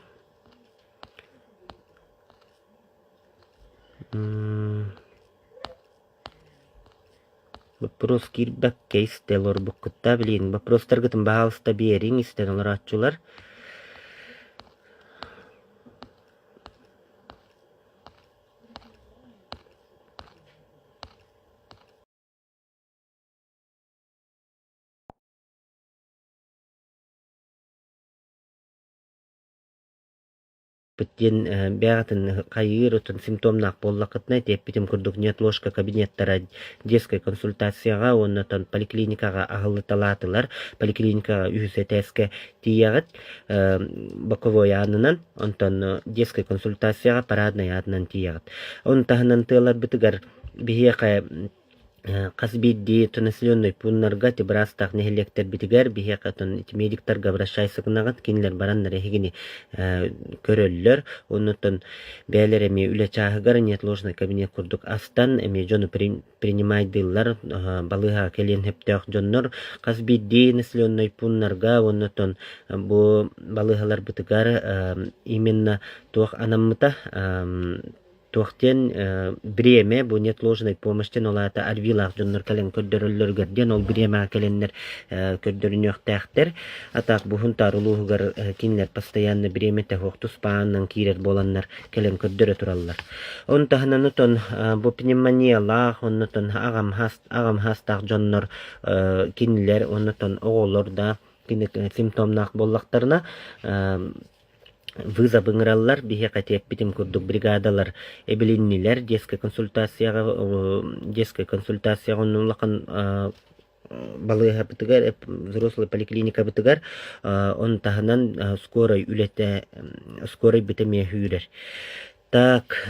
[SPEAKER 1] Вопрос киирбэккэ истэ олорбуккутта билигин вопростаргытын баһаалыста биэриҥ истэн олорооччулар. Диэн бэйэҕитин хайыыр отон симптомнаах буоллаххытына этиэппитим курдук неотложка кабинеттара детскай консультацияҕа уонна отон поликлиникаҕа аһыллыталаатылар. Поликлиникаҕа үһүс этээскэ тиийэҕит боковой аанынан, онтон детскай консультацияҕа параднай аатынан тиийэҕит. Ону таһынан тыаларбытыгар биһиэхэ Хас биирдии населенный пууннарга ити быраастаах нэһилиэктэрбитигэр биһиэхэ оттон ити медиктарга обращайся гынаҕыт, кинилэр бараннар эһигини көрөллөр. Оннуттан бэйэлэрэ эмиэ үлэ чааһыгар неотложный кабинет курдук астан эмиэ дьону принимайдыыллар, балыыһаҕа кэлиэн сөптөөх дьоннор хас биирдии населенный пууннарга уонна бу балыыһаларбытыгар именно туох анаммыта Туох диэн бириэмэ бу неотложной помощь диэн ол аата ОРВИ-лаах дьоннор кэлэн көрдөрөллөрүгэр диэн ол бириэмэҕэ кэлэннэр көрдөрүнүөхтээхтэр. А так бу Сунтаар улууһугар кинилэр постоянно бириэмэтэ суох туспаанынан киирэр буоланнар кэлэн көрдөрө тураллар. Ону таһынан отон бу пневмониялаах, оннотон аҕам аҕам саастаах дьоннор кинилэр оннотон оҕолор да кини симптомнаах буоллахтарына Вызов ыҥыраллар, биһиэхэ этиэппитим курдук бригадалар эбилиннилэр детскай консультацияҕа детскай консультацияҕа онно улахан балыыһабытыгар взрослый поликлиникабытыгар ону таһынан скорай үлэтэ скорайбыт эмиэ сүүрэр. Так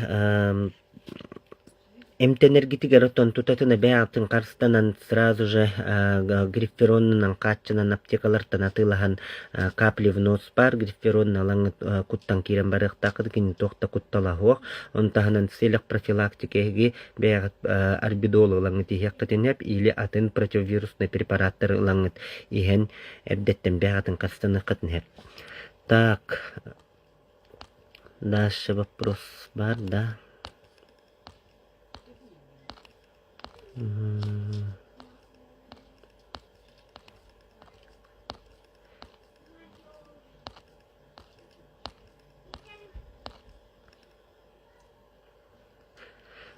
[SPEAKER 1] Эмтэнэргитигэр оттон тутатына бэйэҕитин харыстанан сразу же грифферонунан хааччынан аптекалартан атыылаһан капли в нос баар грифферонун ылаҥҥыт куттан киирэн барыахтааххыт кини туох да куттала суох. Ону таһынан в профилактика эһиги бэйэҕит арбидол ылаҥҥыт иһиэххитин сөп или атын противовируснай препараттары ылаҥҥыт иһэн эрдэттэн бэйэҕитин харыстаныаххытын сөп. Так, дальше вопрос баар да?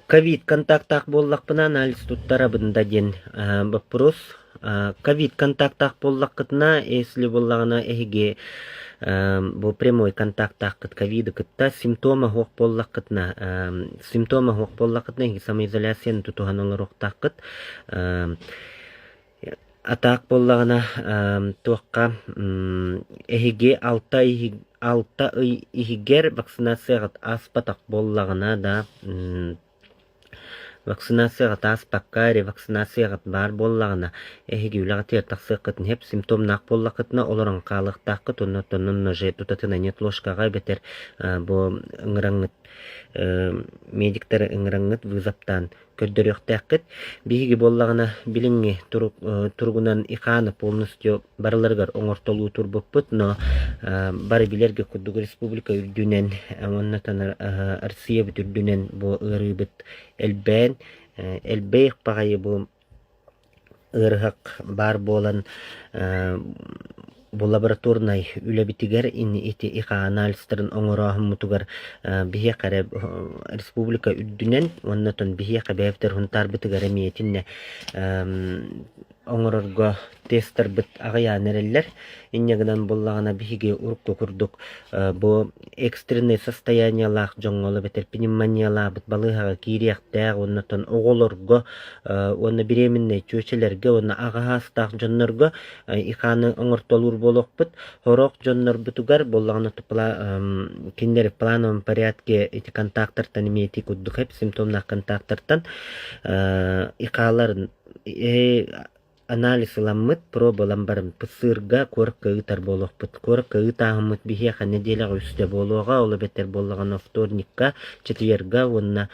[SPEAKER 1] Ковид контактаах буоллахпына анализ туттарабын да диэн боппуруос. Ковид контактаах буоллаххытына, если буоллаҕына эһиги. Бу прямой контактааххыт ковиды кытта симптома суох буоллаххытына, симптома суох буоллаххытына самоизоляцияны тутуһан олоруохтааххыт. А так буоллаҕына туохха эһиги 6 ый иһигэр вакцинацияҕыт ааспатах буоллаҕына да вакцинацияҕыт ааспакка ревакцинацияҕыт баар буоллаҕына эһиги үлэҕитигэр тахсыаххытын сөп симптомнаах буоллаххытына олорон хаалыахтааххыт уонна оттон уже тутатына неотложкаҕа эбэтэр бу ыҥыраҥҥыт медиктары ыҥыраҥҥыт вызовтаан көрдөрүөхтээххит. Биһиги буоллаҕына билиҥҥи туругунан ИХА-ны полностью барыларыгар оҥортолуу турбуппут, но бары билэргэ курдук республика үрдүнэн уонна Россиябыт үрдүнэн бу ыарыыбыт элбээн, элбээх баҕайы бу ыарыһах баар буолан бу лабораторнай үлэбитигэр ити ИХА анализтарын оҥорооһуммутугар биһиэхэ эрэ республика үрдүнэн уонна оттон биһиэхэ бэйэбитигэр Һунтаарбытыгар эмиэ итиннэ оҥорорго тестарбыт аҕыйаан эрэллэр. Инньэ гынан буоллаҕына биһиги урукку курдук бу экстреннэй состояниелаах дьоҥҥо ол эбэтэр пневмониялаабыт балыыһаҕа киириэхтээх уонна оттон оҕолорго уонна беременнэй чүөчэлэргэ уонна аҕа саастаах дьоннорго ИХА-ны оҥортолуур буолуохпут. Сорох дьоннорбутугар буоллаҕына кинилэр в плановом порядке ити контактартан эмиэ ити курдук симптомнаах контактартан ИХА-ларын анализ ыламмыт, проба ылан баран ПЦР-га куоракка ыытар буолуохпут. Куоракка ыытааһыммыт биһиэхэ нэдиэлэҕэ үстэ буолуоҕа, ол эбэтэр буоллаҕына вторникка, четверга уонна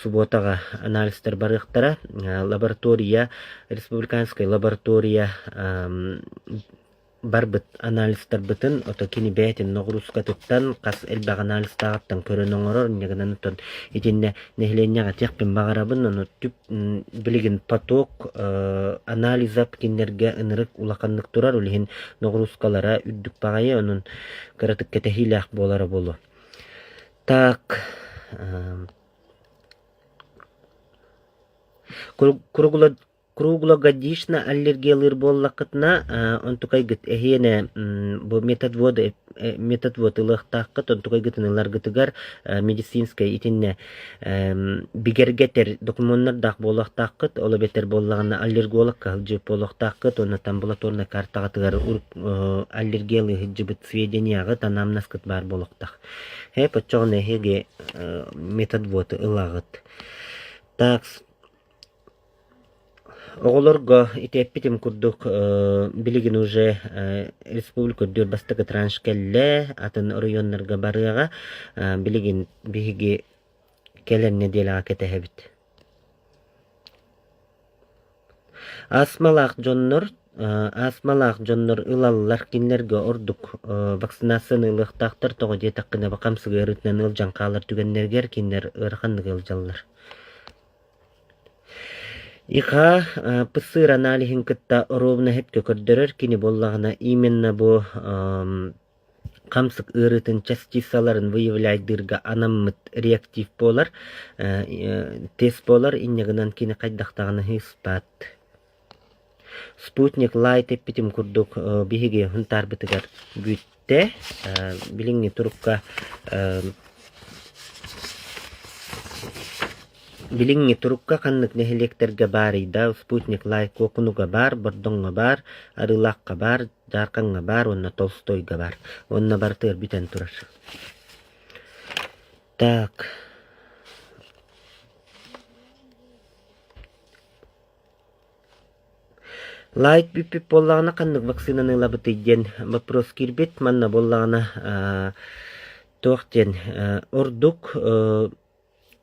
[SPEAKER 1] субботаҕа анализтар барыахтара. Лаборатория, республиканскай лаборатория барбыт анализтарбытын ото кини бэйэтин ноҕуруускатыттан хас элбэх анализтааҕыттан көрөн оҥорор инньэ гынан оттон итиннэ нэһилиэнньэҕэ этиэхпин баҕарабын ону түп билигин поток анализа кинилэргэ ынырык улаханнык турар ол иһин ноҕуруускалара үрдүк баҕайы онон кыратык кэтэһиилээх буолара буолуо так Круглогодично аллергиялыыр буоллаххытына, онтукайгыт эһиэнэ бу методводы методвод ылыахтааххыт, онтукайгытын ыларгытыгар медицинскэй итиннэ бигэргэтэр докумуоннардаах буолуохтааххыт, ол эбэтэр буоллаҕына аллергологка сылдьыбыт буолуохтааххыт уонна амбулаторнай картаҕытыгар аллергиялыы сылдьыбыт сведенияҕыт, анамнезкыт баар буолуохтаах. Һээп оччоҕуна эһиги методводы ылаҕыт. Так, Оҕолорго ити эппитим курдук билигин уже республика үрдүгэр бастакы транш кэллэ, атын оройуоннарга барыаҕа. Билигин биһиги кэлэр нэдиэлэҕэ кэтэһэбит. Астмалаах дьоннор астмалаах дьоннор ылаллар, кинилэргэ ордук вакцинацияны ылыахтаахтар, тоҕо диэтэххинэ хамсык ыарыытынан ыалдьан хаалар түгэннэригэр кинилэр ыараханнык ыалдьаллар. ИХА ПЦР аналиһын кытта оруобуна сөпкө көрдөрөр, кини буоллаҕына именно бу хамсык ыарыытын частицаларын выявляйдыырга анаммыт реактив буолар, тест буолар, инньэ гынан кини хайдах даҕаны ыыспат. Спутник Лайт эппитим курдук биһиги Һунтаарбытыгар бүттэ. Билиҥҥи турукка Билиҥҥи турукка ханнык нэһилиэктэргэ баарый да Спутник Лайт Куокунуга баар, Бордоҥҥо баар, Арыылаахха баар, Дьаархаҥҥа баар уонна Толстойга баар. Уонна барытыгар бүтэн турар. Так. Лайк бүппүт буоллаҕына ханнык вакцинаны ылабытый диэн вопрос киирбит. Манна буоллаҕына туох диэн ордук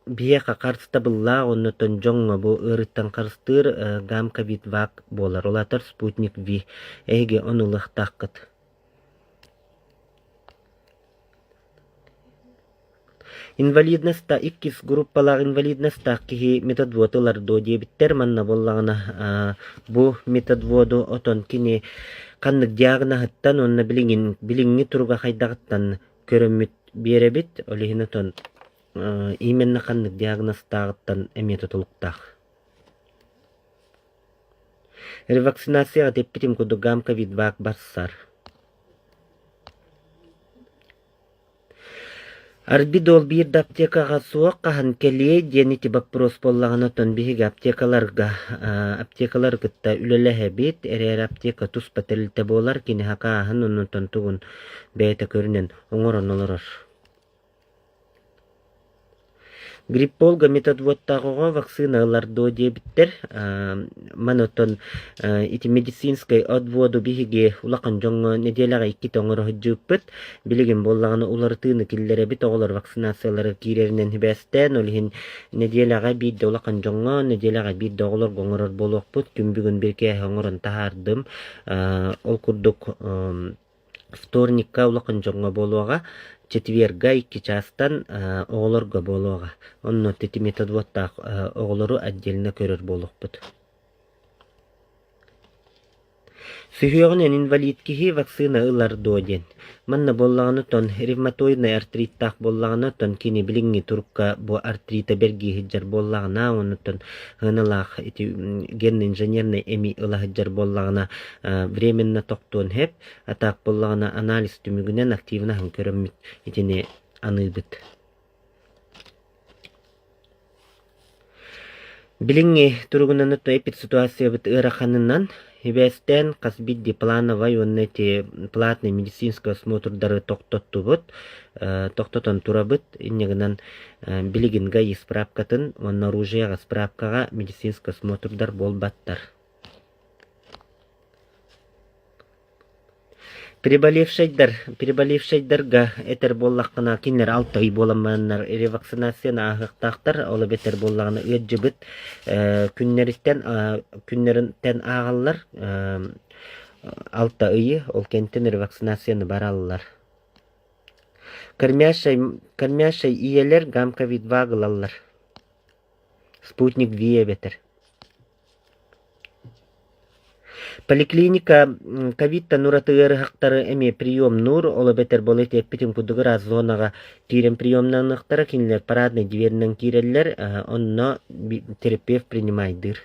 [SPEAKER 1] биһиэхэ харыстабыллаах оннуттан дьоҥҥо бу ыарыыттан харыстыыр гамковид-вак буолар. Ол аатар Спутник V. Эһиги ону ылыахтааххыт. Инвалидностаах иккис группалаах инвалидностаах киһи методвод ылар дуо диэбиттэр. Манна буоллаҕына бу методводу отон кини ханнык диагноһыттан уонна билигин билиҥҥи туруга хайдаҕыттан көрөммүт биэрэбит. Ол иһин отон именно ханнык диагнозтааҕыттан эмиэ тутулуктаах. Ревакцинацияҕа эппитим курдук гамковид-вак барсар. Арбидол биир да аптекаҕа суох хаһан кэлиэй диэн ити боппуруос буоллаҕына оттон биһиги аптекаларга аптекалары кытта үлэлэһэбит, эрээри аптека туспа тэрилтэ буолар, кини хакааһын оннуттан тугун бэйэтэ көрүнэн оҥорон олорор. Грипполга методводтаах оҕо вакцина ылар дуо диэбиттэр. Маны оттон ити медицинскэй отводу биһиги улахан дьоҥҥо нэдиэлэҕэ иккитэ оҥоро сылдьыбыппыт. Билигин буоллаҕына уларытыыны киллэрэбит, оҕолор вакцинациялара киирэринэн сибээстээн, ол иһин нэдиэлэҕэ биирдэ улахан дьоҥҥо, нэдиэлэҕэ биирдэ оҕолорго оҥорор буолуохпут. Күн бүгүн бирикээһи оҥорон таһаардым. Ол курдук Вторникка улахан дьоҥҥо буолуоҕа, четверга икки чаастан оҕолорго буолуоҕа. Онно титиметодводтаах оҕолору отдельно көрөр буолуохпут. Сүһүөҕүнэн инвалид киһи вакцина ылар дуо диэн. Манна буоллаҕына оттон ревматоиднай артриттаах буоллаҕына оттон кини билиҥҥи турукка бу артрита бэргии сылдьар буоллаҕына онуттан сыаналаах ити генно-инженернэй эми ыла сылдьар буоллаҕына временно тохтуон сөп. А так буоллаҕына анализ түмүгүнэн активнаһын көрөммүт итини аныыбыт. Билиҥҥи туругунан эпидситуациябыт ыараханынан сибээстээн хас биирдии плановай уонна ити платный медицинскэй осмотрдары тохтоттубут, тохтотон турабыт. Инньэ гынан билигин ГАИ справкатын уонна оружиеҕа справкаҕа медицинскэй осмотрдар буолбаттар. Приболевшайдар, приболевшайдарга этэр буоллаххына, кинилэр алта ый буолан бараннар ревакцинацияны ааһыахтаахтар, ол эбэтэр буоллаҕына ыалдьыбыт күннэриттэн күннэриттэн ааҕаллар алта ыйы, ол кэнниттэн ревакцинацияны бараллар. Кормящай, кормящай ийэлэр гамковид-2 ылаллар. Спутник V эбэтэр. Поликлиника ковидтан ураты ыарыһахтары эмиэ приемнуур, ол эбэтэр буола ити эппитим курдук ыраас зонаҕа киирэн приемнаныахтара, кинилэр парадный дверинэн киирэллэр, онно терапевт принимайдыыр.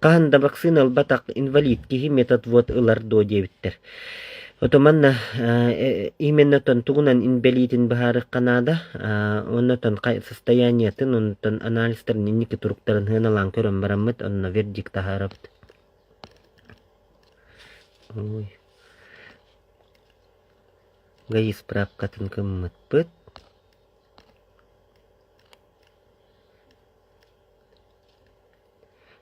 [SPEAKER 1] Хаһан да вакцина ылбатах инвалид киһи методвод ылар дуо диэбиттэр. Ото манна именно тон тугунан инбэлиитин быһаарыахха наада, оннотон состояниетын, онтон анализтарын инники туруктарын сыаналаан көрөн бараммыт, онно вердикт таһаарабыт. Ой. ГАИ справкатын гыммыппыт.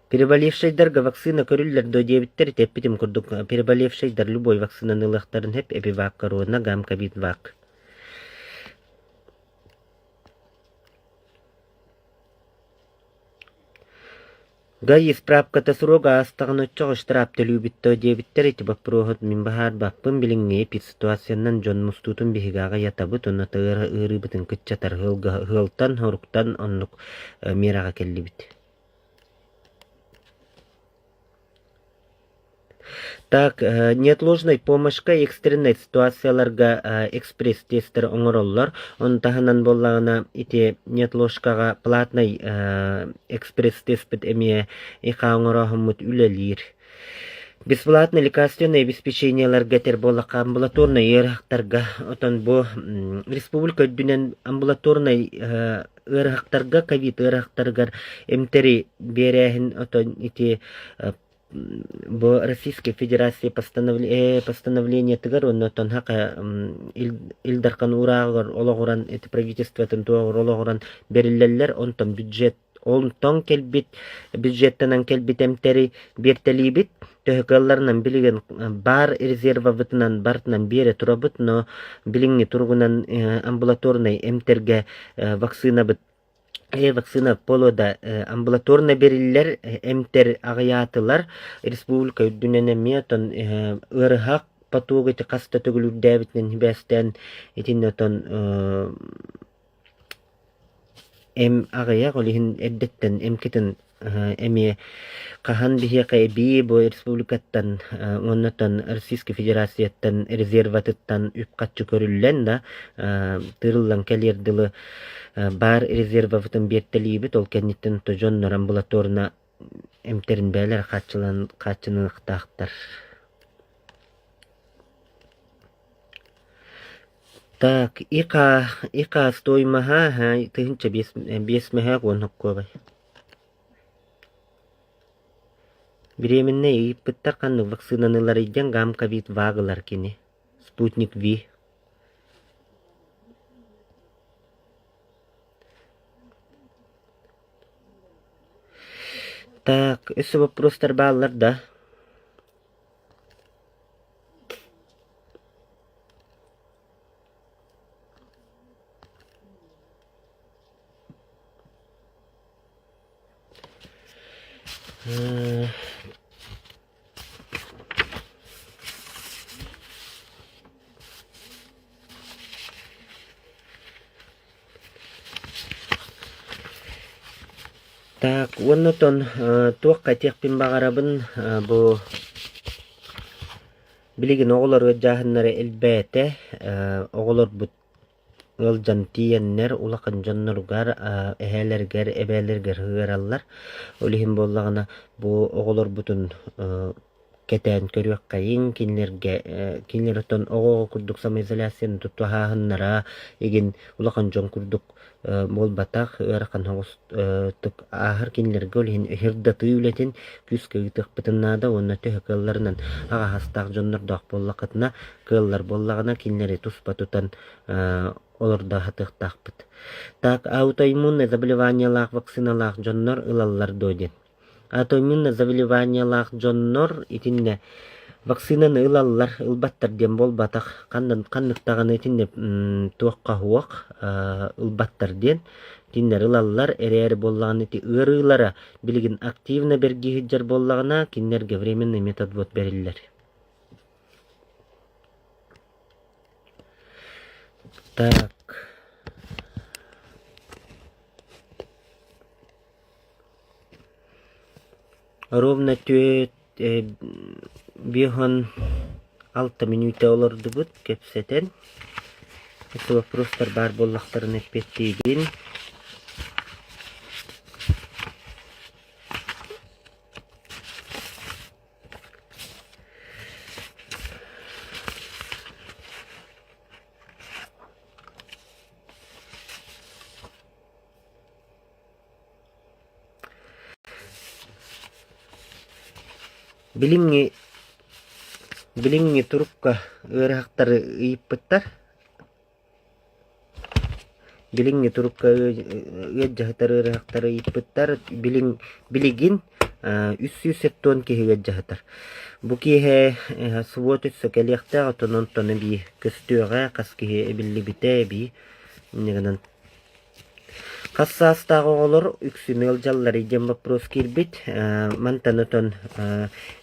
[SPEAKER 1] Переболевшайдарга вакцина көрүллэр дуо диэбиттэр ити эппитим курдук переболевшайдар любой вакцинаны ылыахтарын сөп эпивак корона гамковидвак. ГАИ справката срок аастаҕына оччоҕо штраф төлүүбүт дуо диэбиттэр ити боппуруоһу мин быһаарбаппын билиҥҥи эпидситуациянан дьон мустуутун биһиги аҕыйатабыт уонна ыарыыбытын кыччатар ыалтан соруктан оннук миэрэҕэ кэллибит. Так, неотложнай помощька экстреннай ситуацияларга экспресс-тестер оҥороллор. Ону таһынан буоллаҕына ити неотложкаҕа платнай экспресс-тестпит эмиэ ИХА оҥорооһуммут үлэлиир. Бесплатное лекарственное обеспечениеларга этэр буоллахха амбулаторнай ыарыһахтарга отон бу республика үрдүнэн амбулаторнай ыарыһахтарга ковид ыарыһахтарыгар эмтэри биэрээһин отон ити бу Российской Федерация постановлениетыгар уонна оттон Ил Дархан уурааҕыгар олоҕуран ити правительствотын туоҕар олоҕуран бэриллэллэр онтон бюджет онтон кэлбит бюджеттанан кэлбит эмтэри биэртэлиибит төһө кыалларынан билигин баар резервабытынан барытынан биэрэ турабыт но билиҥҥи туругунан амбулаторнай эмтэргэ вакцинабыт вакцина полода амбулаторно бэриллэр эмтэр аҕыйаатылар республика үрдүнэн эмиэ оттон ыарыһах поток ити хас да төгүл үрдээбитинэн сибээстээн итиннэ оттон Эм аҕыйах, ол иһин эрдэттэн эмкитин эмиэ хаһан биһиэхэ эбии бу республикаттан уоннаттан Российской Федерацияттан резерватыттан үп-харчы көрүллэн да тыырыллан кэлиэр дылы баар резервабытын биэртэлиибит, ол кэнниттэн то дьоннор амбулаторно эмтэрин бэйэлэрэ хааччылан хааччыныахтаахтар. Так, ИК стоимоһа 1005 мөһөөк уон сокуобай. Беременнэй ыйыппыттар ханнык вакцинаны ыларый диэн Гамковид ВАГ ылар кини. Спутник V. Так, өссө боппуруостар бааллар да? Так, уонна оттон туохха этиэхпин баҕарабын бу билигин оҕолор ыалдьааһыннара элбээтэ, оҕолорбут ыалдьан тиийэннэр улахан дьонноругар, эһээлэригэр, эбээлэригэр ыараллар. Ол иһин буоллаҕына бу оҕолорбутун кэтээн көрүөххэйиҥ, кинилэргэ кинилэр оттон оҕо-оҕо курдук самоизоляцияны тутуһааһыннара игин улахан дьон курдук буолбатах, ыарахан соҕустук ааһар кинилэргэ ол иһин сырдатыы үлэтин күүскэ ыытыахпытын наада уонна төһө кыалларынан аҕаһастаах дьоннордоох буоллаххытына, кыаллар буоллаҕына кинилэри туспа тутан олордо сатыахтаахпыт. Так, аутоиммунное заболеваниелаах вакциналаах дьоннор ылаллар дуо диэн. Аутоиммунное заболеваниелаах дьоннор итиннэ вакцинаны ылаллар, ылбаттар диэн буолбатах. Ханна ханнык даҕаны итиннэ туохха суох ылбаттар диэн кинилэр ылаллар эрээри буоллаҕына ити ыарыылара билигин активно бэргии сылдьар буоллаҕына кинилэргэ временный методвод бэриллэр. Так. Ровно түөрт 56 мүнүүтэ олордубут кэпсэтэн. Өссө боппуруостар баар буоллахтарына эппиэттиибин. Билиҥҥи билиҥҥи турукка ыарыһахтары ыйыппыттар. Билиҥҥи турукка ыалдьаһытар ыарыһахтары ыйыппыттар. Билиҥ билигин 370 киһи ыалдьаһытар. Бу киэһэ свод өссө кэлиэхтээх, оттон онтон эбии көстүөҕэ, хас киһи эбиллибитэ эбии. Инньэ гынан Хас саастаах оҕолор үксүн ыалдьалларый диэн боппуруос киирбит. Мантан отон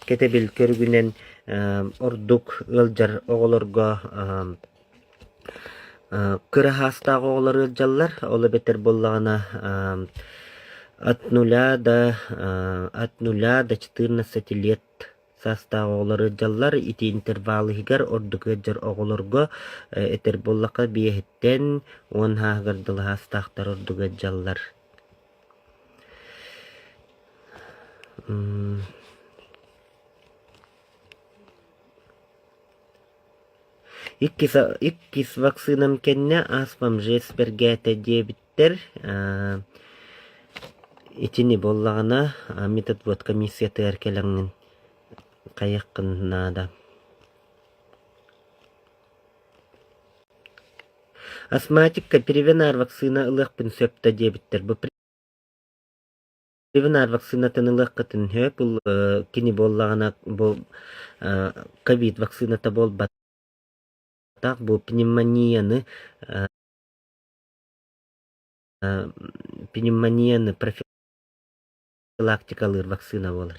[SPEAKER 1] кэтэбил көрүгүнэн ордук ыалдьар оҕолорго кыра саастаах оҕолор ыалдьаллар. Ол эбэтэр буоллаҕына от нуля до от нуля до четырнадцати лет Саастаах оҕолор ыалдьаллар, ити интервал иһигэр ордук ыалдьар оҕолорго этэр буоллахха биэһиттэн 10 сааһыгар дылы саастаахтар ордук ыалдьаллар. Иккис, иккис вакцинам кэннэ астмам жест бэргээтэ диэбиттэр. Итини буоллаҕына методвод комиссиятыгар кэлэҥҥин хайыаххын наада. Астматикка Превенар вакцина ылыахпын сөп да диэбиттэр. Бу Превенар вакцинатын ылыаххытын сөп, кини буоллаҕына бу ковид вакцината буолбатах, бу пневмонияны пневмонияны профилактикалыыр вакцина буолар.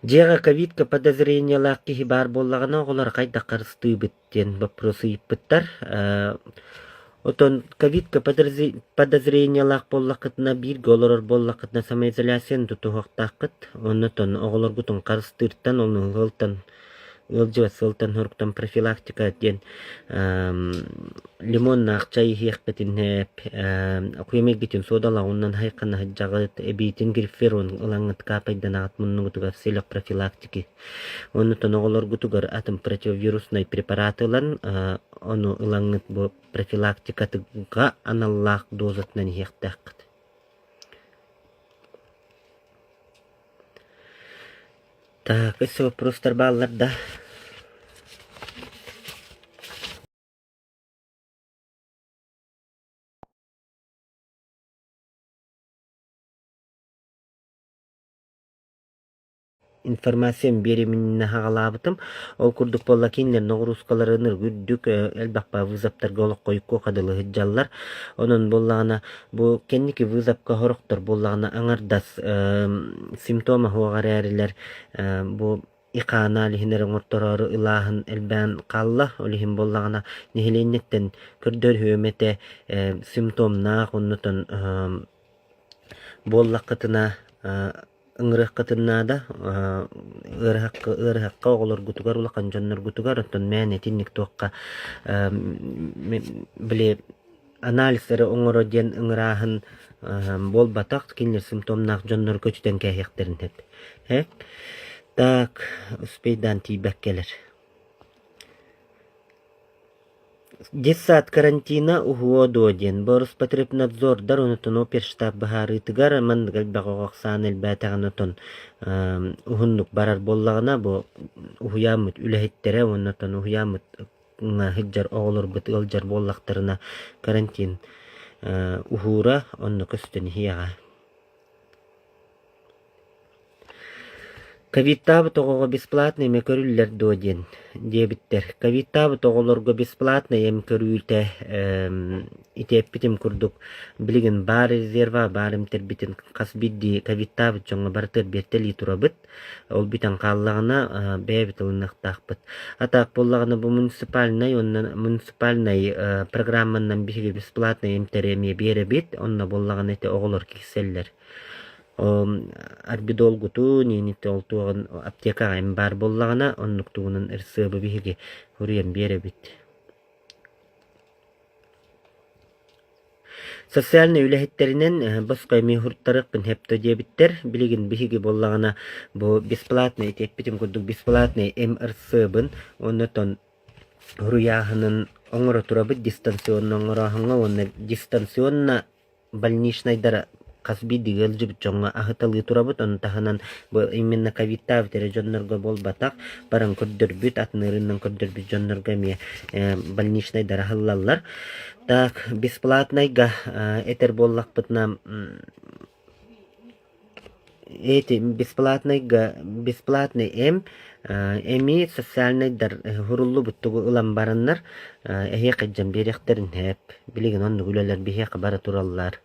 [SPEAKER 1] Дьиэҕэ ковидка подозрениелаах киһи баар буоллаҕына, оҕолор хайдах харыстыыбыт диэн боппуруос ыйыппыттар. Отон ковидка подозрениелаах буоллаххытына, бииргэ олорор буоллаххытына самоизоляцияны тутуһуохтааххыт. Оннотон оҕолоргутун харыстыыртан, ону ыалтан. Ыалдьыбат сылтан-соруктан профилактика диэн лимоннаах чай иһиэххитин сөп, окуемайгытын суодалаҕынан хайхана сылдьаҕыт, эбиитин грифферон ылаҥҥыт каапайданаҕыт муннугутугар селек профилактики. Оннуттан оҕолоргутугар атын противовируснай препарат ылан, ону ылаҥҥыт бу профилактикатыга аналлаах дозатынан иһиэхтээххит. Так, өссө вопростар бааллар да? Информациям биэриминнэ хаҕалаабытым. Ол курдук буолла кинилэр ноҕуруускаларын үрдүк элбэх вызовтарга олоххо хадылы сылдьаллар. Онон буоллаҕына бу кэнники вызовка сорохтор буоллаҕына аҥардас симптома суох эрээрилэр бу ИХ-анаал иһин эрэ оҥортороору ылааһын элбээн хаалла. Ол иһин буоллаҕына нэһилиэнньэттэн көрдөрүһүөм этэ симптомнаах оннутун буоллаххытына ыҥырыаххытын наада ыарыһахха ыарыһахха оҕолоргутугар улахан дьонноргутугар оттон мээнэ итинник туохха били анализ эрэ оҥоро диэн ыҥырааһын буолбатах кинилэр симптомнаах дьоннору көтүтэн кээһиэхтэрин сөп э так успейдаан тиийбэккэлэр Детсад карантина уһуо дуо диэн Роспотребнадзордар онутун оперштаб быһаарыытыгар маннык элбэх оҕо ахсаана элбээтэҕинэ отон уһуннук барар буоллаҕына бу уһуйааммыт үлэһиттэрэ уонна оттон уһуйааммыт сылдьар оҕолорбут ыалдьар буоллахтарына карантин уһуура онно көстөн иһиэҕэ. Ковидтаабыт оҕоҕо бесплатно эмэ көрүллэр дуо диэн диэбиттэр. Ковидтаабыт оҕолорго бесплатно эм көрүүтэ ити эппитим курдук билигин баар резерва баар эмтэрбитин хас биирдии ковидтаабыт дьоҥҥо барытыгар биэртэлии турабыт. Ол бүтэн хааллаҕына бэйэбит ылыныахтаахпыт. А так буоллаҕына бу муниципальнай уонна муниципальнай программанан биһиги бесплатно эмтэри эмиэ биэрэбит. Онно буоллаҕына ити оҕолор киксэллэр. Арбидолгутун, ииниттэ ол туоҕун аптекаҕа эм баар буоллаҕына, оннук тугунан ырсыабы биһиги суруйан биэрэбит. Социальнай үлэһиттэринэн босхо эмиэ уһуртарыахпын сөптө диэбиттэр. Билигин биһиги буоллаҕына бу бесплатный ити эппитим курдук бесплатный МРЦ-бын оннотон уруйааһынын оҥоро турабыт дистанционно оҥорооһуҥҥа уонна дистанционно больничнайдара хас биирдии ыалдьыбыт дьоҥҥо аһыталыы турабыт. Ону таһынан бу именно ковидтаабыт эрэ дьоннорго буолбатах, баран көрдөрбүт, атын ыарыынан көрдөрбүт дьоннорго эмиэ больничнайдар аһыллаллар. Так, бесплатнайга этэр буоллахпытына эти бесплатныйга бесплатный эм эми социальнайдар хуруллубут тугу ылан бараннар эһиэхэ дьон биэриэхтэрин сөп. Билигин оннук үлэлэр биһиэхэ бара тураллар.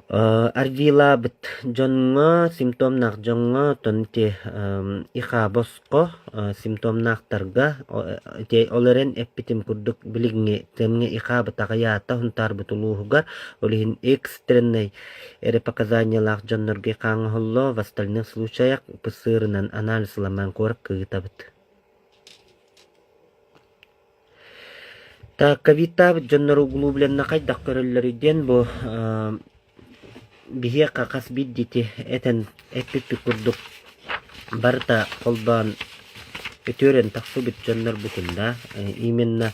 [SPEAKER 1] Арвилаабыт дьоҥҥо, симптомнаах дьоҥҥо, оттон ити ИХ босхо симптомнаахтарга ити ол эрэн эппитим курдук билиҥҥи кэмҥэ ИХ-быт аҕыйаата Сунтаарбыт улууһугар, ол иһин экстреннэй эрэ показаниелаах дьоннорго ИХ оҥоһуллуо, в остальных случаях ПСР-ынан анализ ламаан куоракка ыытабыт. Так, ковидтаабыт дьоннору углубленна хайдах көрөллөрүй диэн бу биһиэхэ хас биирдиити этэн эппиппит курдук барыта холбоон үтүөрэн тахсыбыт дьоннорбутун да именно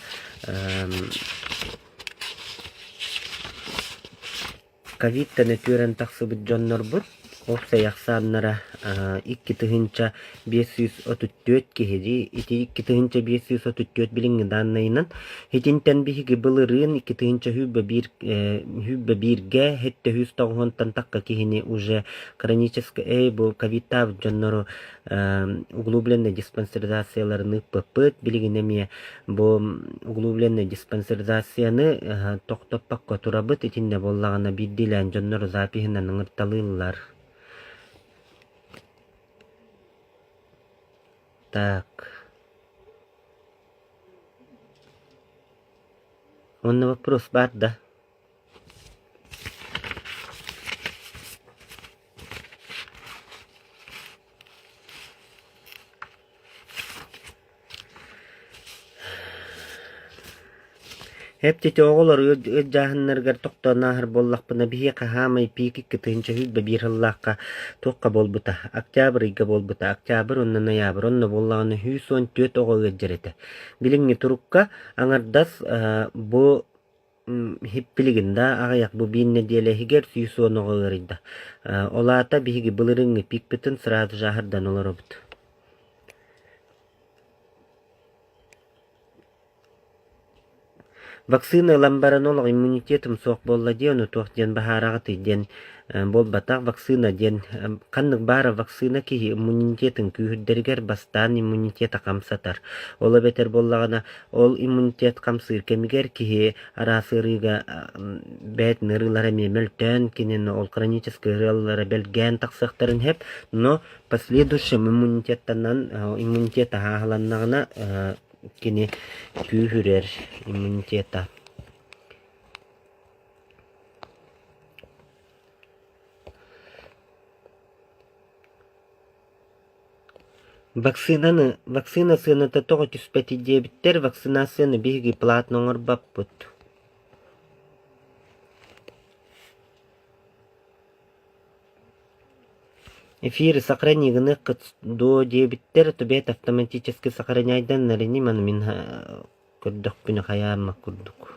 [SPEAKER 1] Ковидтан үтүөрэн тахсыбыт дьоннорбут уопсай ахсааннара 2534 киһи дии. Ити 2534 билиҥҥи дааннайынан итинтэн биһиги былырыын 2021 сүүрбэ бииргэ 790-тан тахха киһини уже хроническай эй бу ковидтаабыт дьоннору углубленнай диспансеризацияларын ыыппыппыт. Билигин эмиэ бу углубленнай диспансеризацияны тохтоппокко турабыт. Итиннэ буоллаҕына биирдиилээн дьоннору запиһынан ыҥырталыыллар. Так. Уонна вопрос баар да? Эптити оҕолор ыалдьааһыннарыгар тохтоон ааһар буоллахпына, биһиэхэ хаамай пиик 2021 сыллаахха туохха буолбута, октябрь ыйга буолбута, октябрь уонна ноябрь онно буоллаҕына 114 оҕо ыалдьар этэ. Билиҥҥи турукка аҥардас бу билигин да аҕыйах бу биир нэдиэлэ иһигэр 110 оҕо ыарыйда. Ол аата биһиги былырыыҥҥы пикпытын сразу же аһардан олоробут. Вакцина ылан баран олох иммунитетым суох буолла дии, ону туох диэн быһаараҕытый диэн буолбатах. Вакцина диэн ханнык баара вакцина киһи иммунитетын күүһүрдэригэр бастаан иммунитета хамсатар. Ол эбэтэр буоллаҕына ол иммунитет хамсыыр кэмигэр киһи араас ыарыыга бэйэтин ыарыылара эмиэ мөлтөөн, кинини ол хроническай ыарыылара бэлгээн тахсыахтарын сөп. Но последующем иммунитеттанан иммунитет аһааһыланнаҕына Кини күүһүрэр иммунитета. Вакцинаны вакцина сыаната тоҕо түспэтий диэбиттэр, вакцинацияны биһиги платно оҥорбоппут. Эфир сохрани гыныаххыт дуо диэбиттэр, тубет автоматически сохраняйданнар ини маны мин көрдөхпүнэ хайааммат курдук.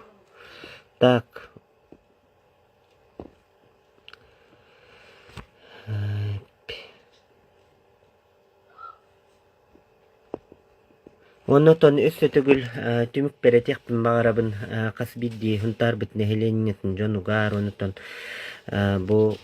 [SPEAKER 1] Так. Оннотон өссө төгүл түмүкпэр этиэхпин баҕарабын хас биирдии Һунтаарбыт нэһилиэнньэтин дьонугар онтон бу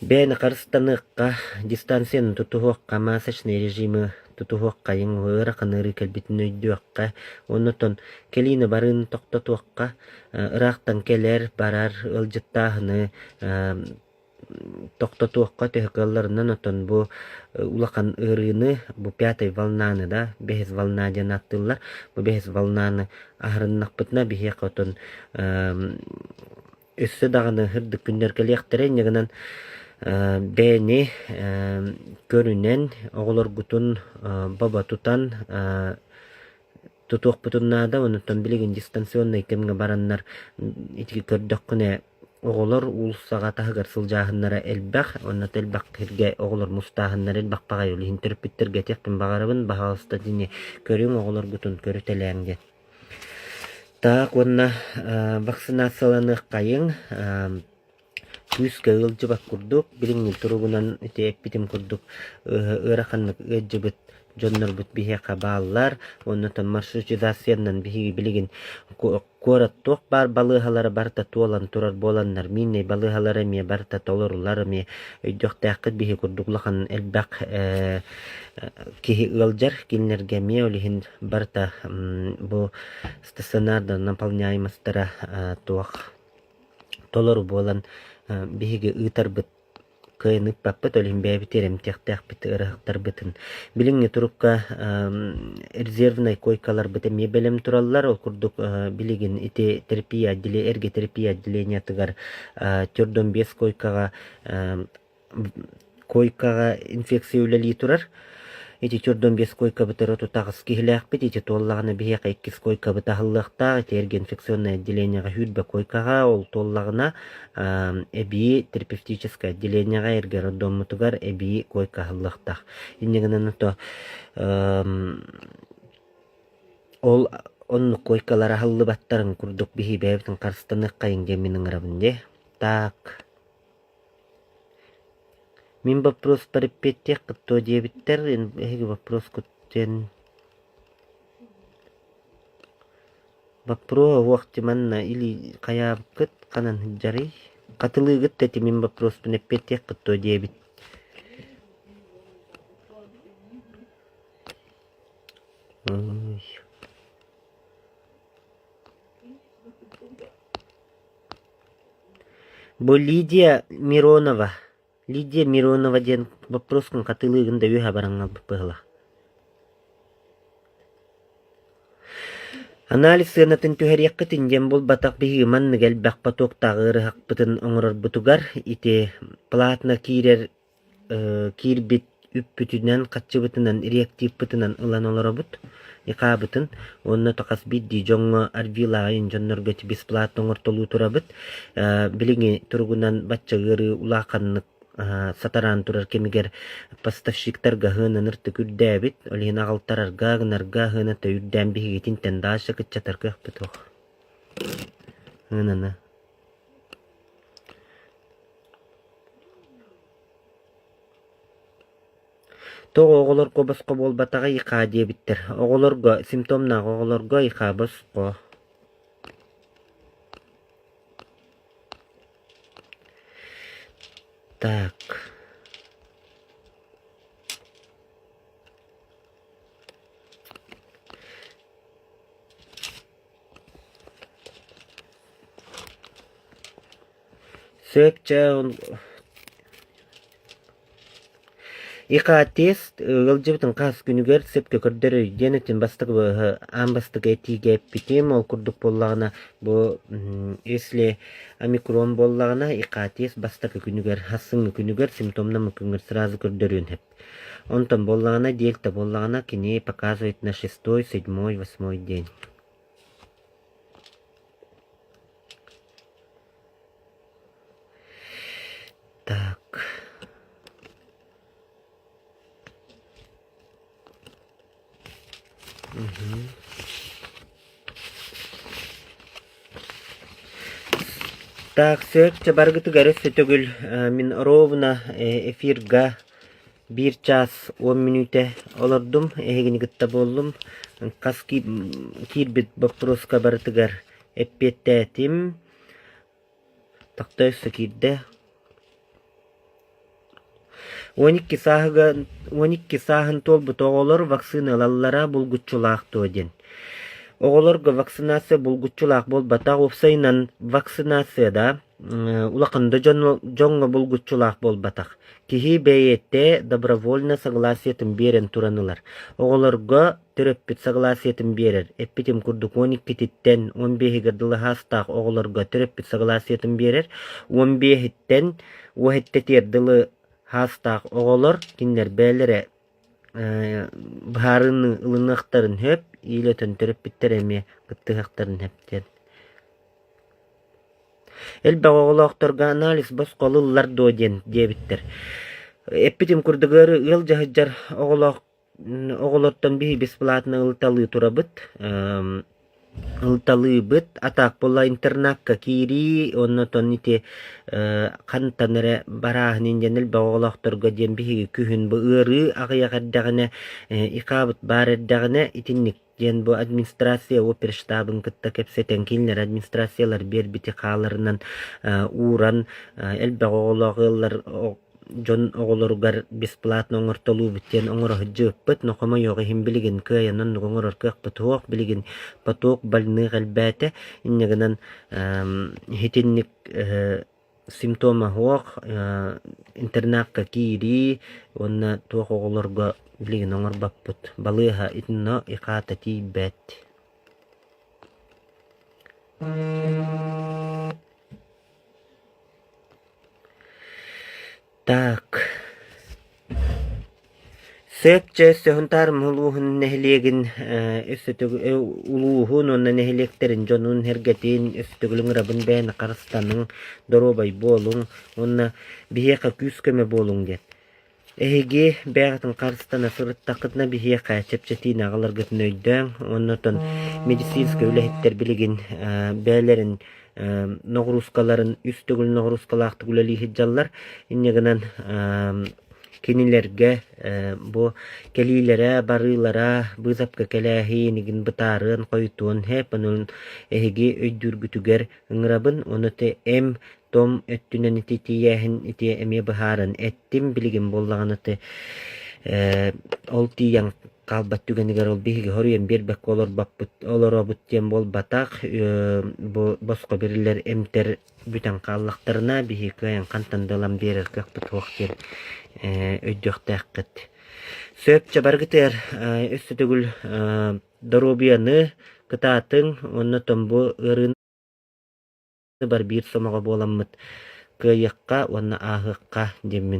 [SPEAKER 1] бэйэни харыстаныахха, дистанцияны тутуһуохха, масочный режимы тутуһуоххайыҥ, ыарахан ыарыы кэлбитин өйдүөххэ, оннотон кэлиини барыыны тохтотуохха, ыраахтан кэлэр, барар ыалдьыттааһыны тохтотуохха төһө кыалларынан оттон бу улахан ыарыыны бу пятой волнаны да бэһис волна диэн ааттыыллар бу бэһис волнаны аһарыннахпытына биһиэхэ отон өссө даҕаны сырдык күннэр кэлиэхтэрэ инньэ гынан бэйэни көрүнэн оҕолоргутун бобо тутан тутуохпутун наада. Онуттан билигин дистанционнай кэмҥэ бараннар ити көрдөххүнэ оҕолор уулуссаҕа таһыгар сылдьааһыннара элбэх, онно элбэх сиргэ оҕолор мустааһыннара элбэх баҕайы. Ол иһин төрөппүттэргэ этиэхпин баҕарабын, баһаалыста дини көрүҥ оҕолоргутун көрүтэлээҥ диэн. Так уонна вакцинацияланыаххайыҥ Күүскэ ыалдьыбат курдук, билиҥҥи туругунан ити эппитим курдук ыараханнык ыалдьыбыт дьоннорбут биһиэхэ бааллар. Оннотон маршрутизациянан биһиги билигин куорат туох баар балыыһалара барыта туолан турар буоланнар, мииннэй балыыһалара эмиэ барыта толорулар эмиэ өйдүөхтээххит биһи курдук улахан элбэх киһи ыалдьар кинилэргэ эмиэ ол иһин барыта бу стационарда наполняемостара туох толору буолан биһиги ыытарбыт кыайан ыыппаппыт, ол иһин бэйэбит эрэмтиэхтээхпит ыарахаттарбытын. Билиҥҥи турукка резервнай койкаларбыт эмиэ бэлэм тураллар. Ол курдук билигин ити терапия эргэ терапия отделениетыгар төрдөн биэс койкаҕа Койкаҕа инфекция үлэлии турар. Ити 45 койкабытыгар 38 киһилээхпит. Ити туоллаҕына биһиэхэ иккис койкабыт аһыллыахтаах. Ити эргэ инфекционнай отделениеҕа 20 койкаҕа, ол туоллаҕына эбии терапевтическай отделениеҕа эргэ роддоммутугар эбии койка аһыллыахтаах. Инньэ гынан то ол оннук койкалар аһыллыбаттарын курдук биһи бэйэбитин харыстаныаххайыҥ диэн мин ыҥырабын дии. Так. Мин боппуруоспар эппиэттиэххит дуо диэбиттэр, эһиги боппуруоскут диэн боппуруоһа уох дии манна или хайаабыккыт ханан сылдьарый хатылыыгыт да ити мин боппуруоспун эппиэттиэххит дуо диэбит Ой. Бу Лидия Миронова Лидия Миронова диэн боппуруоскун хатылыыгын да үөһэ баран хаалбыт быһыылаах. Анализ сыанатын түһэриэххитин диэн булбатах биһиги маннык элбэх потоктаах ыарыһахпытын оҥорорбутугар ити платно киирэр киирбит үппүтүнэн, харчыбытынан, реактивпытынан ылан олоробут. ИХ-бытын уонна то хас биирдии дьоҥҥо РВ-лааҕын дьоннорго ити бесплатно оҥортолуу турабыт. Билиҥҥи туругунан бачча ыарыы улааханнык сатараан турар кэмигэр поставщиктарга ыһыанан ыртык үрдээбит, ол иһин аҕалтарарга, гынарга ыһыаната үрдээн биһигитинтэн дальше кыччатар кыахпыт суох. Ыһыананы. Тоҕо оҕолорго босхо буолбатаҕа ИХ диэбиттэр. Оҕолорго, симптомнаах оҕолорго ИХ босхо. Так. Сөп чэ ИХ-тест ыалдьыбытын хас күнүгэр сөпкө көрдөрөр диэн этим бастакы аан бастакы этиигэ эппитим. Ол курдук буоллаҕына бу если омикрон буоллаҕына ИХ-тест бастакы күнүгэр сарсыҥҥы күнүгэр симптомнаммыт күҥҥэр сразу көрдөрүөн сөп. Онтон буоллаҕына дельта буоллаҕына кини показывает на шестой, седьмой, восьмой день. Так. Мгм. Так, сөп, чэ барыгытыгар өссө төгүл мин ровно эфирга биир чаас 10 мүнүүтэ олордум, эһигини кытта буоллум. Хас киирбит боппуруоска барытыгар эппиэттээтим. Тохтоо өссө киирдэ. 12 сааһыга 12 сааһын туолбут оҕолор вакцина ылаллара булгуччулаах дуо диэн. Оҕолорго вакцинация булгуччулаах буолбатах, уопсайынан вакцинация да улахан да дьоҥҥо булгуччулаах буолбатах. Киһи бэйэтэ добровольно согласиетын биэрэн туран ылар. Оҕолорго төрөппүт согласиетын биэрэр, эппитим курдук 12-титтэн 15-игэр дылы саастаах оҕолорго төрөппүт согласиетын биэрэр, 15-иттэн 17-тиэр дылы саастаах оҕолор кинилэр бэйэлэрэ быһаарыыны ылыныахтарын сөп, иилэтэн төрөппүттэр эмиэ кыттыһыахтарын сөп диэн. Элбэх оҕолоохторго анализ босхо ылыллар дуо диэн диэбиттэр. Эппитим курдук ыалдьа сылдьар оҕолоох Оҕолортон биһи бесплатно ылыталыы турабыт. Ылыталыыбыт. А так буолла интернакка киирии, оннотон ити хантан эрэ барааһын диэн элбэх оҕолоохторго диэн биһиги күһүн бу ыарыы аҕыйах эрдэҕинэ, икаабыт баар эрдэҕинэ итинник диэн бу администрация оперштабын кытта кэпсэтэн кинилэр администрациялар биэрбити хааларынан ууран элбэх оҕолоох ыаллар дьон оҕолоругар бесплатно оҥортолуубут диэн оҥоро сылдьыбыппыт, но хомойуох иһин билигин кыайан оннук оҥорор кыахпыт суох, билигин поток больных элбээтэ, инньэ гынан итинник симптома суох, интернакка киирии уонна туох оҕолорго билигин оҥорбоппут, балыыһа итинно ИХ-та тиийбэт. Так Сөп чэ Сунтаар улууһун нэһилиэгин өссө улууһун уонна нэһилиэктэрин дьонун-сэргэтин өссө төгүл ыҥырабын бэйэни харыстаныҥ, доруобай буолуҥ уонна биһиэхэ күүс-көмө буолуҥ диэн. Эһиги бэйэҕитин харыстана сырыттаххытына биһиэхэ чэпчэтиини аҕаларгытын өйдөөҥ уонна оттон медицинскэй үлэһиттэр билигин бэйэлэрин ноҕуруускаларын үс төгүл ноҕуруускалаахтык үлэлии сылдьаллар. Инньэ гынан кинилэргэ бу кэлиилэрэ, барыылара, быысапка кэлээһин игин бытаарыан, хойутуон сөп. Онон эһиги өйдүүргүтүгэр ыҥырабын. Ону те эм том өттүнэн ити тиийээһин ити эмиэ быһааран эттим билигин буоллаҕына ты ол тиийэн хаалбат түгэнигэр ол биһиги хоруйан биэрбэккэ олорбоппут олоробут диэн буолбатах бу босхо бэриллэр эмтэр бүтэн хааллахтарына биһиги кыайан хантан да ылан биэрэр кыахпыт суох диэн өйдүөхтээххит сөп чэ барыгытыгар өссө төгүл доруобуйаны кытаатыҥ уонна томбу ыарыыны бар биир сомоҕо буоламмыт кыайыахха уонна ааһыахха диэммин.